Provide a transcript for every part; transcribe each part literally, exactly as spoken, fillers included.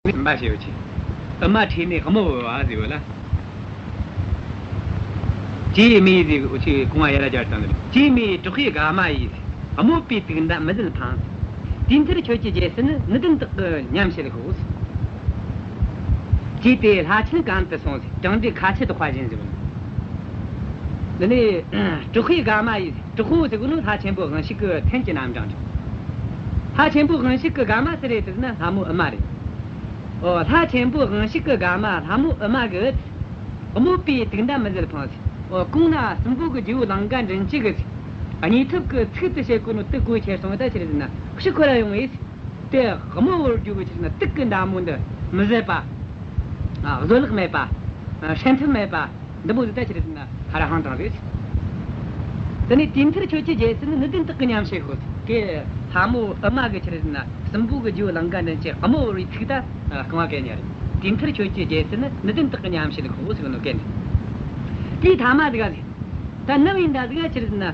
སེམས་པ་ཞེས་པ་ཅི། ཨུ་མ་ཁྲོས་ནས་དམོད་བོར་བ་ཟེར་བ་ལ། ཅིའི་སྨྲས་ཟེར་འུ་ཆོས་གོང་བ་ཡར་སྦྱར་བཏང་ནི་རེད། ཅིའི་སྨྲས་དྲག་པོའི་དགའ་མ་ཡིས། དམོད་པའི་དུག་མདའ་མི་བཟད་འཕངས། དུས་མཐར་ཁྱོད་ཀྱི་རྒྱལ་སྲིད་ནི། ནུས་ལྡན་དག་གི་ཉམས་བྱེད་ཤོག། ཅེས་དེ་ལྷ་ཆེན་གམ་དུ་སོང་ཟིག། བྲང་འགྲོའི་ཁ་ཆེ་བཟློག་པ་བཞིན་ཟེར་བ་ལ། འདི་ནི་དྲག་པོའི་དགའ་མ་ཡིས། དྲག་པོ་ཟེར་གོ་ནོ་ལྷ་ཆེན་པོ་དབང་ཕྱུག་གི་མཚན་གྱི་རྣམ་གྲངས་རེད། ལྷ་ཆེན་པོ་དབང་ཕྱུག་གི་དགའ་མ་སུ་རེད་ཟེར་ན་ལྷ་མོ་ཨུ་མ་རེད། ཨོ། ལྷ་ཆེན་པོ་དབང་ཕྱུག་གི་དགའ་མ་ལྷ་མོ་ཨུ་མ་གིས། དམོད་པའི་དུག་མདའ་མི་བཟད་འཕངས་ཟིག། ཨོ། གོང་ན་སྲིན་པོ་གི་རྗེ་བོ་ལང་ཀ་མགྲིན་བཅུ་གིས། གཉིད་ཐུབ་ཀྱི་ཚིག་ཏུ་བཤད་གོ་ནོ་དུག་གོ་ཁྱེར་སོང་བ་ད་ཆི་རེད་ཟེར་ན་ཤི་ཁོ་ར་ཡོང་ངེས། དེ་དམོད་བོར་རྒྱུ་གི་ཆི་རེད་ཟེར་ན་དུག་གི་མདའ་མོ་འདི་མི་བཟད་པ། ཨ། བཟོད་གླགས་མེད་པ། ཨ། སྲན་ཐབས་མེད་པ། འདི་མོ་ཟིག་ད་ཆི་རེད་ཟེར་ན་ཧ་ར་ཧང་དང་རེད། དེ་ནས་དུས་མཐར་ཁྱོད་ཀྱི་རྒྱལ་སྲིད་ནི། ནུས་ལྡན་དག་གི་ཉམས་བྱེད་ཤོག། དེ་ལྷ་མོ་ཨུ་མ་གིས་ཆི་རེད་ཟེར་ན་སྲིན་པོ་གི་རྗེ་བོ་ལང་ཀ་མགྲིན་བཅུ་དམོད་བོར་བའི་ཚིག་ད་རྐང་བ་གན་ཉར། དུས་མཐར་ཁྱོད་ཀྱི་རྒྱལ་སྲིད་ནི། ནུས་ལྡན་དག་གི་ཉམས་བྱེད་ཤོག་ཟེར་ནོ་གན་རེད། དེའི་ཐ་མ་ཟིག་ག་ཟིག། ད་ནམ་ཡིན་ད་ཟིག་ག་ཆི་རེད་ཟེར་ན།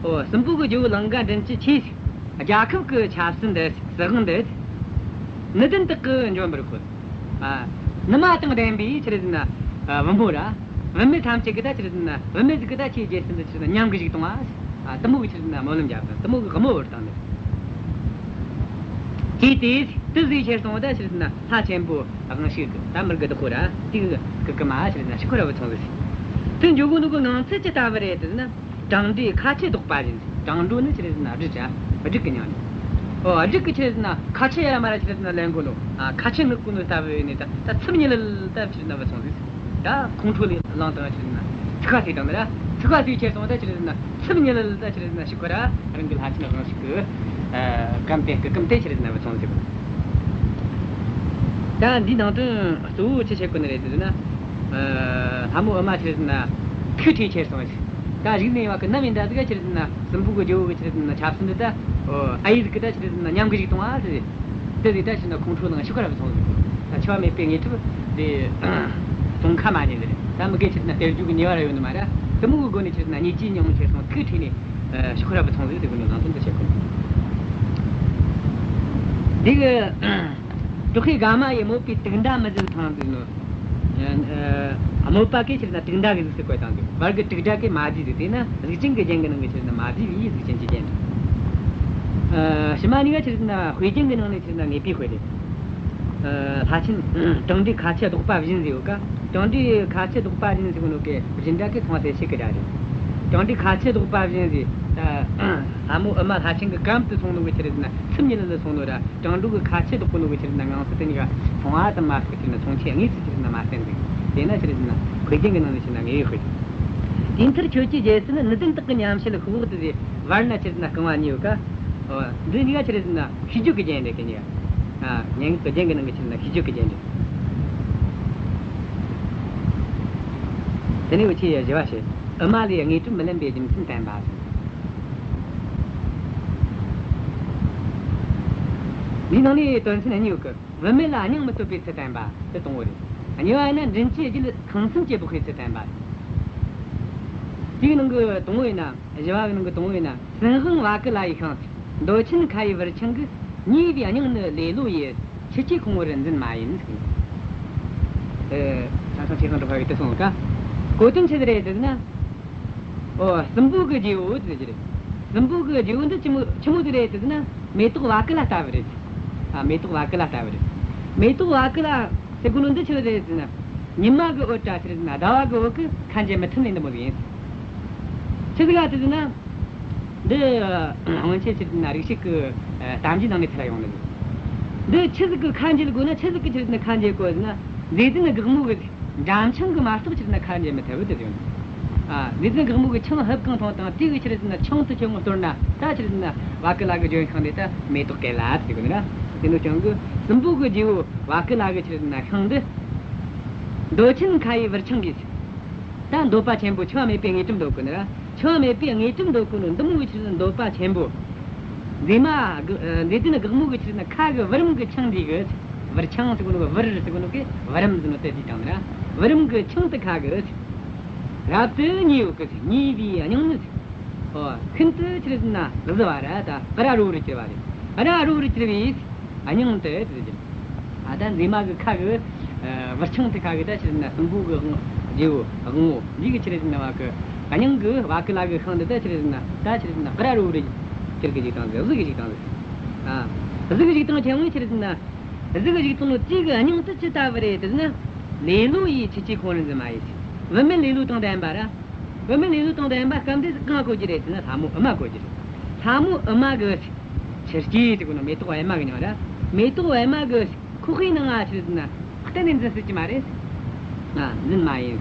ཨོ། སྲིན་པོ་གི་རྗེ་བོ་ལང་ཀ་མགྲིན་བཅུ་ཆེས་ཟིག། རྒྱལ་ཁབ་ཀྱི་ཆབ་སྲིད་འདི་ཟིག། སྲིད་དབང་འདི་ཟིག། ནུས་ལྡན་དག་གིས་འཇོམས་པར་ཤོག། ཨ། ནུ་མ་དང་ལྡན་པའི་ཆི་རེད་ཟེར་ན། ཨ། བུ་མོ་ར། བུད་མེད་ཐམས་ཅད་ཀྱིས་ད་ཆི་རེད་ཟེར་ན་བུད་མེད་ཟིག་གིས་ད་ཁྱོའི་རྒྱལ་སྲིད་འདི་ཆི་རེད་ཟེར་ན་མཉམ་གི་བཞག་གཏོང་བ། ཨ། དེ་མོ་གི་ཆི་རེད་ཟེར་ན་སྨོན་ལམ་བརྒྱབ་དང་། དེ་མོ་གི་དམོད་བོར་བཏང་ནི། དེ་དེ་དེ་ཟིག་ཁྱེར་སོང་བ་ད་ཆི་རེད་ཟེར་ན་ལྷ་ཆེན་པོ་དབང་ཕྱུག་གི་ད་མི་དགའ་བདག་པོ་ར་དེ་གི་གི་མ་ཆི་རེད་ཟེར་ན་ཤི་ཁོ་ར་བུད་སོང་ཟིག། དེ་འཇོག་གོ་ནོ་གི་ངང་ཚུལ་ཅི་ལྟ་བུ་རེད་ཟེར་ན། བྲང་འགྲོའི་ཁ་ཆེ་བཟློག་པ་བཞིན། བྲང་འགྲོ་ནི་ཆི་རེད་ཟེར་ན་སྦྲུལ་ར། སྦྲུལ་གི་མྱིང་ནི། ཨོ། སྦྲུལ་གི་ཆི་རེད་ཟེར་ན་ཁ་ཆེ་ཡ་མ་ར་ཆི་རེད་ཟེར་ན་ལེན་གོ་ནོ། ཨ། ཁ་ཆེ་མངག་གོ་ནོ་ལྟ་བུ་ཡིན་ནི་ད་ད་ཚིབ་གཉིས་ལ་ལ་ད་ཆི་རེད་ཟེར་ན་བུད་སོང་ཟིག། ད་ཁོང་ཁྲོ་ལས་ལངས་དང་ཆི་རེད་ཟེར་ན་ཚིག་པ་ཟིག་དང་ནི་ར། ཚིག་པ་ཟིག་ཁྱེར་སོང་ད་ཆི་རེད་ཟེར་ན་ཚིབ་གཉིས་ལ་ལ་ད་ཆི་རེད་ཟེར་ན་ཤི་ཁོ་ར་རང་གི་ལྷ་ཆེན་དབང་ཕྱུག་གི། ཨ། གམ་དེ་གི་གམ་དེ་ཆི་རེད་ཟེར་ན་བུད་སོང་ཟིག། ད་འདིའི་ནང་དོན་གཙོ་བོ་ཆི་བཤད་གོ་ནི་རེད་ཟེར་ན། ཨ། ལྷ་མོ་ཨུ་མ་ཆི་རེད་ཟེར་ན་ཐུགས་ཁྲོས་ཁྱེར་སོང་ཟིག། ད་རིག་གནས་བ་གི་ནམ་ཡིན་ད་ཟིག་ག་ཆི་རེད་ཟེར་ན་སྲིན་པོ་གི་རྗེ་བོ་གི་ཆི་རེད་ཟེར་ན་ཆབ་སྲིད་འདི་ད། ཨོ། ཨ་ཡེ་ཟིག་གིས་ད་ཆི་རེད་ཟེར་ན་མཉམ་གི་བཞག་གཏོང་བ་ཟེར། དེ་ཟིག་ད་ཆི་རེད་ཟེར་ན་ཁོང་ཁྲོ་ལངས་ཤི་ཁོ་ར་བུད་སོང་ཟིག། ད་འཆི་བ་མེད་པའི་དངོས་གྲུབ་དེ་སྟོང་ཁ་མ་ཉན་ཟིག། ད་མི་དགེ་ཆི་རེད་ཟེར་ན་སྟེར་རྒྱུ་གི་ཉེས་པ་ར་ཡོད་ནི་མ་ར། དེ་མོ་གི་སྒོ་ནས་ཆི་རེད་ཟེར་ན་ཉེས་ཀྱི་མྱོང་ཁྱེར་སོང་ཐུགས་ཁྲོས་ནས། ཨ། ཤི་ཁོ་ར་བུད་སོང་ཟིག་ཟེར་གོ་ནོ་ནང་དོན་དེ་བཤད་གོ། དེ་གི་དྲག་པོའི་དགའ་མ་ཡི། དམོད་པའི་དུག་མདའ་མི་བཟད་འཕངས་ཟེར་ནོ། ཨ། དམོད་པ་གི་ཆི་རེད་ཟེར་ན་དུག་མདའ་གི་གཟུགས་སུ་བཀོད་བཏང་ཟིག། བར་གི་དྲུག་སྒྲ་གི་མ་བསྡུས་ཟིག། དེས་ན་གཟུགས་ཅན་གི་རྒྱན་གི་ནང་གི་ཆི་རེད་ཟེར་ན་མ་བསྡུས་པའི་གཟུགས་ཅན་གྱི་རྒྱན་རེད། ཨ། ཕྱི་མ་གཉིས་ཀ་ཆི་རེད་ཟེར་ན་དཔེ་རྒྱན་གི་ནང་ནས་ཆི་རེད་ཟེར་ན་ངེས་པའི་དཔེ་རེད། ཨ། ལྷ་ཆེན་བྲང་འགྲོའི་ཁ་ཆེ་བཟློག་པ་བཞིན་ཟེར་ཡོད་ཀ། བྲང་འགྲོའི་ཁ་ཆེ་བཟློག་པ་བཞིན་ཟེར་གོ་ནོ་གི་སྦྱིན་བདག་གི་མཚུངས་པ་གསལ་བྱེད་ཀྱི་སྒྲ་རེད། བྲང་འགྲོའི་ཁ་ཆེ་བཟློག་པ་བཞིན་ཟེར། ད་ལྷ་མོ་ཨུ་མ་ལྷ་ཆེན་གྱི་གམ་དུ་སོང་ནོ་གི་ཆི་རེད་ཟེར་ན་ཚིབ་གཉིས་ལ་ལ་སོང་ནོ་ར། བྲང་འགྲོ་གི་ཁ་ཆེ་བཟློག་གོ་ནོ་གི་ཆི་རེད་ཟེར་ན་ངང་ཚུལ་དེ་གཉིས་ཀ་མཚུངས་པ་དང་མ་གཏོགས་ཆི་རེད་ཟེར་ན་མཚུངས་ཆོས་དངོས་སུ་ཆི་རེད་ཟེར་ན་མ་བསྟན་ཟིག། དེས་ན་ཆི་རེད་ཟེར་ན་དཔེ་རྒྱན་གྱི་ནང་ནས་ཆི་རེད་ཟེར་ན་ངེས་པའི་དཔེ། དུས་མཐར་ཁྱོད་ཀྱི་རྒྱལ་སྲིད་ནི། ནུས་ལྡན་དག་གི་ཉམས་བྱེད་ཤོག་ཟེར། བར་ན་ཆི་རེད་ཟེར་ན་རྐང་བ་གཉིས་ཡོད་ཀ། འོ། འདི་གཉིས་ཀ་ཆི་རེད་ཟེར་ན་ཤིས་བརྗོད་ཀྱི་རྒྱན་རེད། གན་གཉིས་ཀ། ཨ། སྙན་ངག་གི་རྒྱན་གྱི་ནང་གི་ཆི་རེད་ཟེར་ན་ཤིས་བརྗོད་ཀྱི་རྒྱན་རེད། དེ་ནས་འུ་ཆོས་བཞི་བ་བཤད། ཨུ་མ་ལས་དངོས་གྲུབ་མི་ལེན་པའི་རྒྱུ་མཚན་བསྟན་པ། འདིའི་ནང་ནས་དོན་ཚན་གཉིས་ཡོད་ཀི། བུད་མེད་ལ་སྙིང་མི་གཏོད་པའི་ཚུལ་བསྟན་པ་དེ་དང་པོ་རེད། གཉིས་པ་ཡིན་ན་མགྲིན་བཅུའི་རྒྱུད་ཁང་གསུམ་གྱི་བདག་པོའི་ཚུལ་བསྟན་པ་རེད། དེའི་ནང་གི་དང་པོ་ཡིན་ན། བཞི་བ་གི་ནང་གི་དང་པོ་ཡིན་ན། སྲིན་དབང་བ་ཀུ་ལ་ཡི་ཤིང་། འདོད་ཆེན་ཁ་ཡི་བུར་ཆང་གིས། མྱོས་པའི་སྙིང་ནི་ལེ་ལོ་ཡི། ཆུ་སྐྱེས་ཁོང་བུར་འཛིན་མ་ཡིན། ཨེ། ཆང་ཆང་ཆེ་ཁང་གྲུབ་པ་ཡོད་དེ་སོང་ཀ། གོ་དོན་ཆི་ཟིག་རེད་ཟེར་ན། ཨོ། སྲིན་པོ་གི་རྗེ་བོ་དེ་ཟིག་རེད། སྲིན་པོ་གི་རྗེ་བོ་འདི་ཆི་མོ་ཆི་མོ་ཟིག་རེད་ཟེར་ན། མེ་ཏོག་བ་ཀུ་ལ་ལྟ་བུ་རེད། ཨ། མེ་ཏོག་བ་ཀུ་ལ་ལྟ་བུ་རེད། མེ་ཏོག་བ་ཀུ་ལ་ཟེར་གོ་ནོ་འདི་ཆི་རེད་ཟེར་ན། ཉི་མ་གི་འོད་ར་ཆི་རེད་ཟེར་ན། ཟླ་བ་གི་འོད་ཀྱིས་ཁ་འབྱེད་མི་ཐུབ་ནི་འདི་མོ་ཟིག་ཡིན། ཆི་ཟིག་ག་ཟེར་ན། འདི་སྔོན་ཆད་ཆི་རེད་ཟེར་ན་རིག་བྱེད་ཀྱི་ཨ་གཏམ་རྒྱུད་ནང་ནས་ཐལ་ཡོང་ནི་ཟིག། འདི་ཆི་ཟིག་གིས་ཁ་འབྱེད་དགོས་ན། ཆི་ཟིག་གིས་ཆི་རེད་ཟེར་ན་ཁ་འབྱེད་དགོས་ཟེར་ན། མཛེས་ལྡན་སྒེག་མོ་གི་འགྲམ་ཆང་གིས་མ་གཏོགས་ཆི་རེད་ཟེར་ན་ཁ་འབྱེད་མི་ཐུབ་བོ་དེ་ཡོད། ཨ། མཛེས་ལྡན་སྒེག་མོ་གི་ཆང་ཧུབ་གང་འཐུང་དང་། དེ་གི་ཆི་རེད་ཟེར་ན་ཆང་དེ་ཆུང་ངུ་གཏོར་ན། ད་ཆི་རེད་ཟེར་ན་བ་ཀུ་ལ་གི་ལྗོན་ཤིང་དེ་ད་མེ་ཏོག་སྐྱེ་ལ་དེ་གོ་ནི་ར། དེ་ནོ་ཅང་གི་སྲིན་པོ་གི་རྗེ་བོ་བ་ཀུ་ལ་གི་ཆི་རེད་ཟེར་ན་ཤིང་འདི། འདོད་ཆེན་ཁ་ཡི་བུར་ཆང་གིས། ད་འདོད་པ་ཆེན་པོ་འཆི་བ་མེད་པའི་དངོས་གྲུབ་འདོད་གོ་ནི་ར། འཆི་བ་མེད་པའི་དངོས་གྲུབ་འདོད་གོ་ནོ་འདི་མོ་གི་ཆི་རེད་ཟེར་ན་འདོད་པ་ཆེན་པོ། མཛེས་མ་གི་ཨ་མཛེས་ལྡན་སྒེག་མོ་གི་ཆི་རེད་ཟེར་ན་ཁ་གི་བུ་རམ་གི་ཆང་འདི་གིས། བུར་ཆང་ཟེར་གོ་ནོ་གི་བུར་ཟེར་གོ་ནོ་གི་བུ་རམ་ཟེར་ནོ་དེ་འདི་དང་ན། བུ་རམ་གི་ཆང་དེ་ཁ་གིས། རབ་ཏུ་མྱོས་ཡོད་གི། མྱོས་པའི་སྙིང་ནི། ཨོ། ཤིན་ཏུ་ཆི་རེད་ཟེར་ན་ཟི་བ་ར། ད་ར་རོ་རུ་གྱུར་བ་རེད། ར་རོ་རུ་གྱུར་བའི་སྙིང་དེ་དེ་ཟེར། ད་མཛེས་མ་གི་ཁ་གི་ཨ་བུར་ཆང་དེ་ཁ་གི་ད་ཆི་རེད་ཟེར་ན་སྲིན་པོ་གི་དབང་རྗེ་བོ་དབང་བོ་འདི་གི་ཆི་རེད་ཟེར་ན་བ་གི་སྙིང་གི་བ་ཀུ་ལ་གི་ཤིང་འདི་ད་ཆི་རེད་ཟེར་ན་ད་ཆི་རེད་ཟེར་ན་ཀ་ར་རུ་རེ་ཁྱེར་གི་བཞག་བཏང་ཟིག་གཟིགས་གི་བཞག་བཏང་ཟིག་ཨ་གཟིགས་གི་བཞག་བཏང་ཁྱེད་ངོས་ཆི་རེད་ཟེར་ན། གཟིགས་གི་བཞག་བཏང་ནོ་དེ་གི་སྙིང་དེ་ཅི་ལྟ་བུ་རེད་ཟེར་ན། ལེ་ལོ་ཡིས་ཆུ་སྐྱེས་ཁོང་རུ་འཛིན་མ་ཡིན། བུད་མེད་ལེ་ལོ་དང་ལྡན་པ་ར། བུད་མེད་ལེ་ལོ་དང་ལྡན་པ་སྐབས་འདི་གང་གོ་རྒྱུ་རེད་ཟེར་ན་ལྷ་མོ་ཨུ་མ་གོ་རྒྱུ་རེད། ལྷ་མོ་ཨུ་མ་གི་ཆུ་སྐྱེས་ཟེར་གོ་ནོ་མེ་ཏོག་པད་མ་གི་མྱིང་ར། མེ་ཏོག་པད་མ་གི་ཁོག་པའི་ནང་ང་ཆི་རེད་ཟེར་ན་གཏན་ནས་འཛིན་སྲིད་ཀྱི་མ་རེད། ཨ་འཛིན་མ་ཡིན།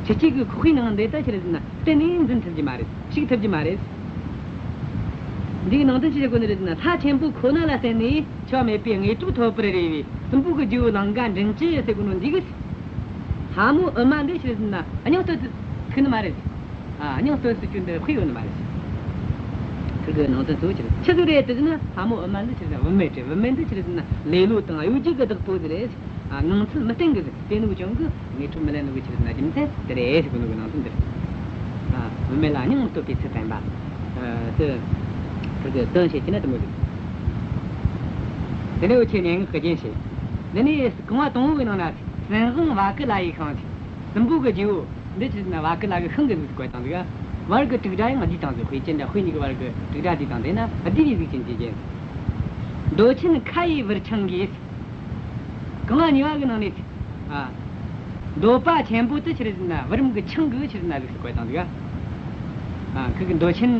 ཆུ་སྐྱེས་གི་ཁོག་པའི་ནང་འདི་ད་ཆི་རེད་ཟེར་ན་གཏན་ནས་འཛིན་ཐུབ་ཀྱི་མ་རེད། ཞུགས་ཐུབ་ཀྱི་མ་རེད། འདིའི་ནང་དོན་ཅི་ཟེར་གོ་ནི་རེད་ཟེར་ན། ལྷ་ཆེན་པོ་ཁོ་ན་ལ་བརྟེན་ནས་འཆི་བ་མེད་པའི་དངོས་གྲུབ་ཐོབ་པར་རེ་བའི་སྲིན་པོ་གི་རྗེ་བོ་ལང་ཀ་མགྲིན་བཅུ་ཟེར་གོ་ནོ་འདི་གིས། ལྷ་མོ་ཨུ་མ་འདི་ཆི་རེད་ཟེར་ན་སྙིང་སྟོབས་ཐུབ་ནི་མ་རེད། ཨ་སྙིང་སྟོབས་སུ་གྱུར་འདི་དཔེ་ཡོད་ནི་མ་རེད། ཁིར་གི་ནང་དོན་གཙོ་བོ་ཆི་རེད། ཆི་ཟིག་རེད་ཟེར་ན་ལྷ་མོ་ཨུ་མ་འདི་ཆི་རེད་ཟེར་ན་བུད་མེད་རེད། བུད་མེད་འདི་ཆི་རེད་ཟེར་ན་ལེ་ལོ་དང་གཡོ་སྒྱུ་གི་བདག་པོ་ཟིག་རེད། ཨ་ངང་ཚུལ་མི་བརྟན་གི་ཟིག་དེ་ནོ་ཅང་གི་དངོས་གྲུབ་མི་ལེན་ནོ་གི་ཆི་རེད་ཟེར་ན་རྒྱུ་མཚན་དེ་རེད་ཟེར་གོ་ནོ་གི་ནང་དོན་འདི་རེད། ཨ་བུད་མེད་ལ་སྙིང་སྟོབས་པའི་ཚུལ་བསྟན་པ། ཨ་དེ་ཁིར་གི་དོན་བཤད་ཀྱི་ན་དེ་མོ་ཟིག་དེ་ནས་འུ་ཆོས་སྙན་ངག་གི་རྒྱན་བཤད། འདི་ནས་རྐང་བ་དང་པོ་གི་ནང་ན་སྲིན་དབང་བ་ཀུ་ལ་ཡི་ཤིང་ཟེར། སྲིན་པོ་གི་རྗེ་བོ་འདི་ཆི་ཟེར་ན་བ་ཀུ་ལ་གི་ཤིང་གི་གཟུགས་སུ་བཀོད་བཏང་འདུག་བར་གི་དྲུག་སྒྲ་ཡང་བསྡུས་བཏང་ཟིག་དཔེ་ཅན་འདྲ་དཔེ་གཉིས་ཀྱི་བར་གི་དྲུག་སྒྲ་བསྡུས་བཏང་། དེ་ན་བསྡུས་པའི་གཟུགས་ཅན་གྱི་རྒྱན། འདོད་ཆེན་ཁ་ཡི་བུར་ཆང་གིས། རྐང་བ་གཉིས་པ་གི་ནང་ནས། ཨ། འདོད་པ་ཆེན་པོ་དེ་ཆི་རེད་ཟེར་ན་བུ་རམ་གི་ཆང་གི་ཆི་རེད་ཟེར་ན་གཟུགས་སུ་བཀོད་བཏང་འདུག་ཨ། ཁིར་གི་འདོད་ཆེན།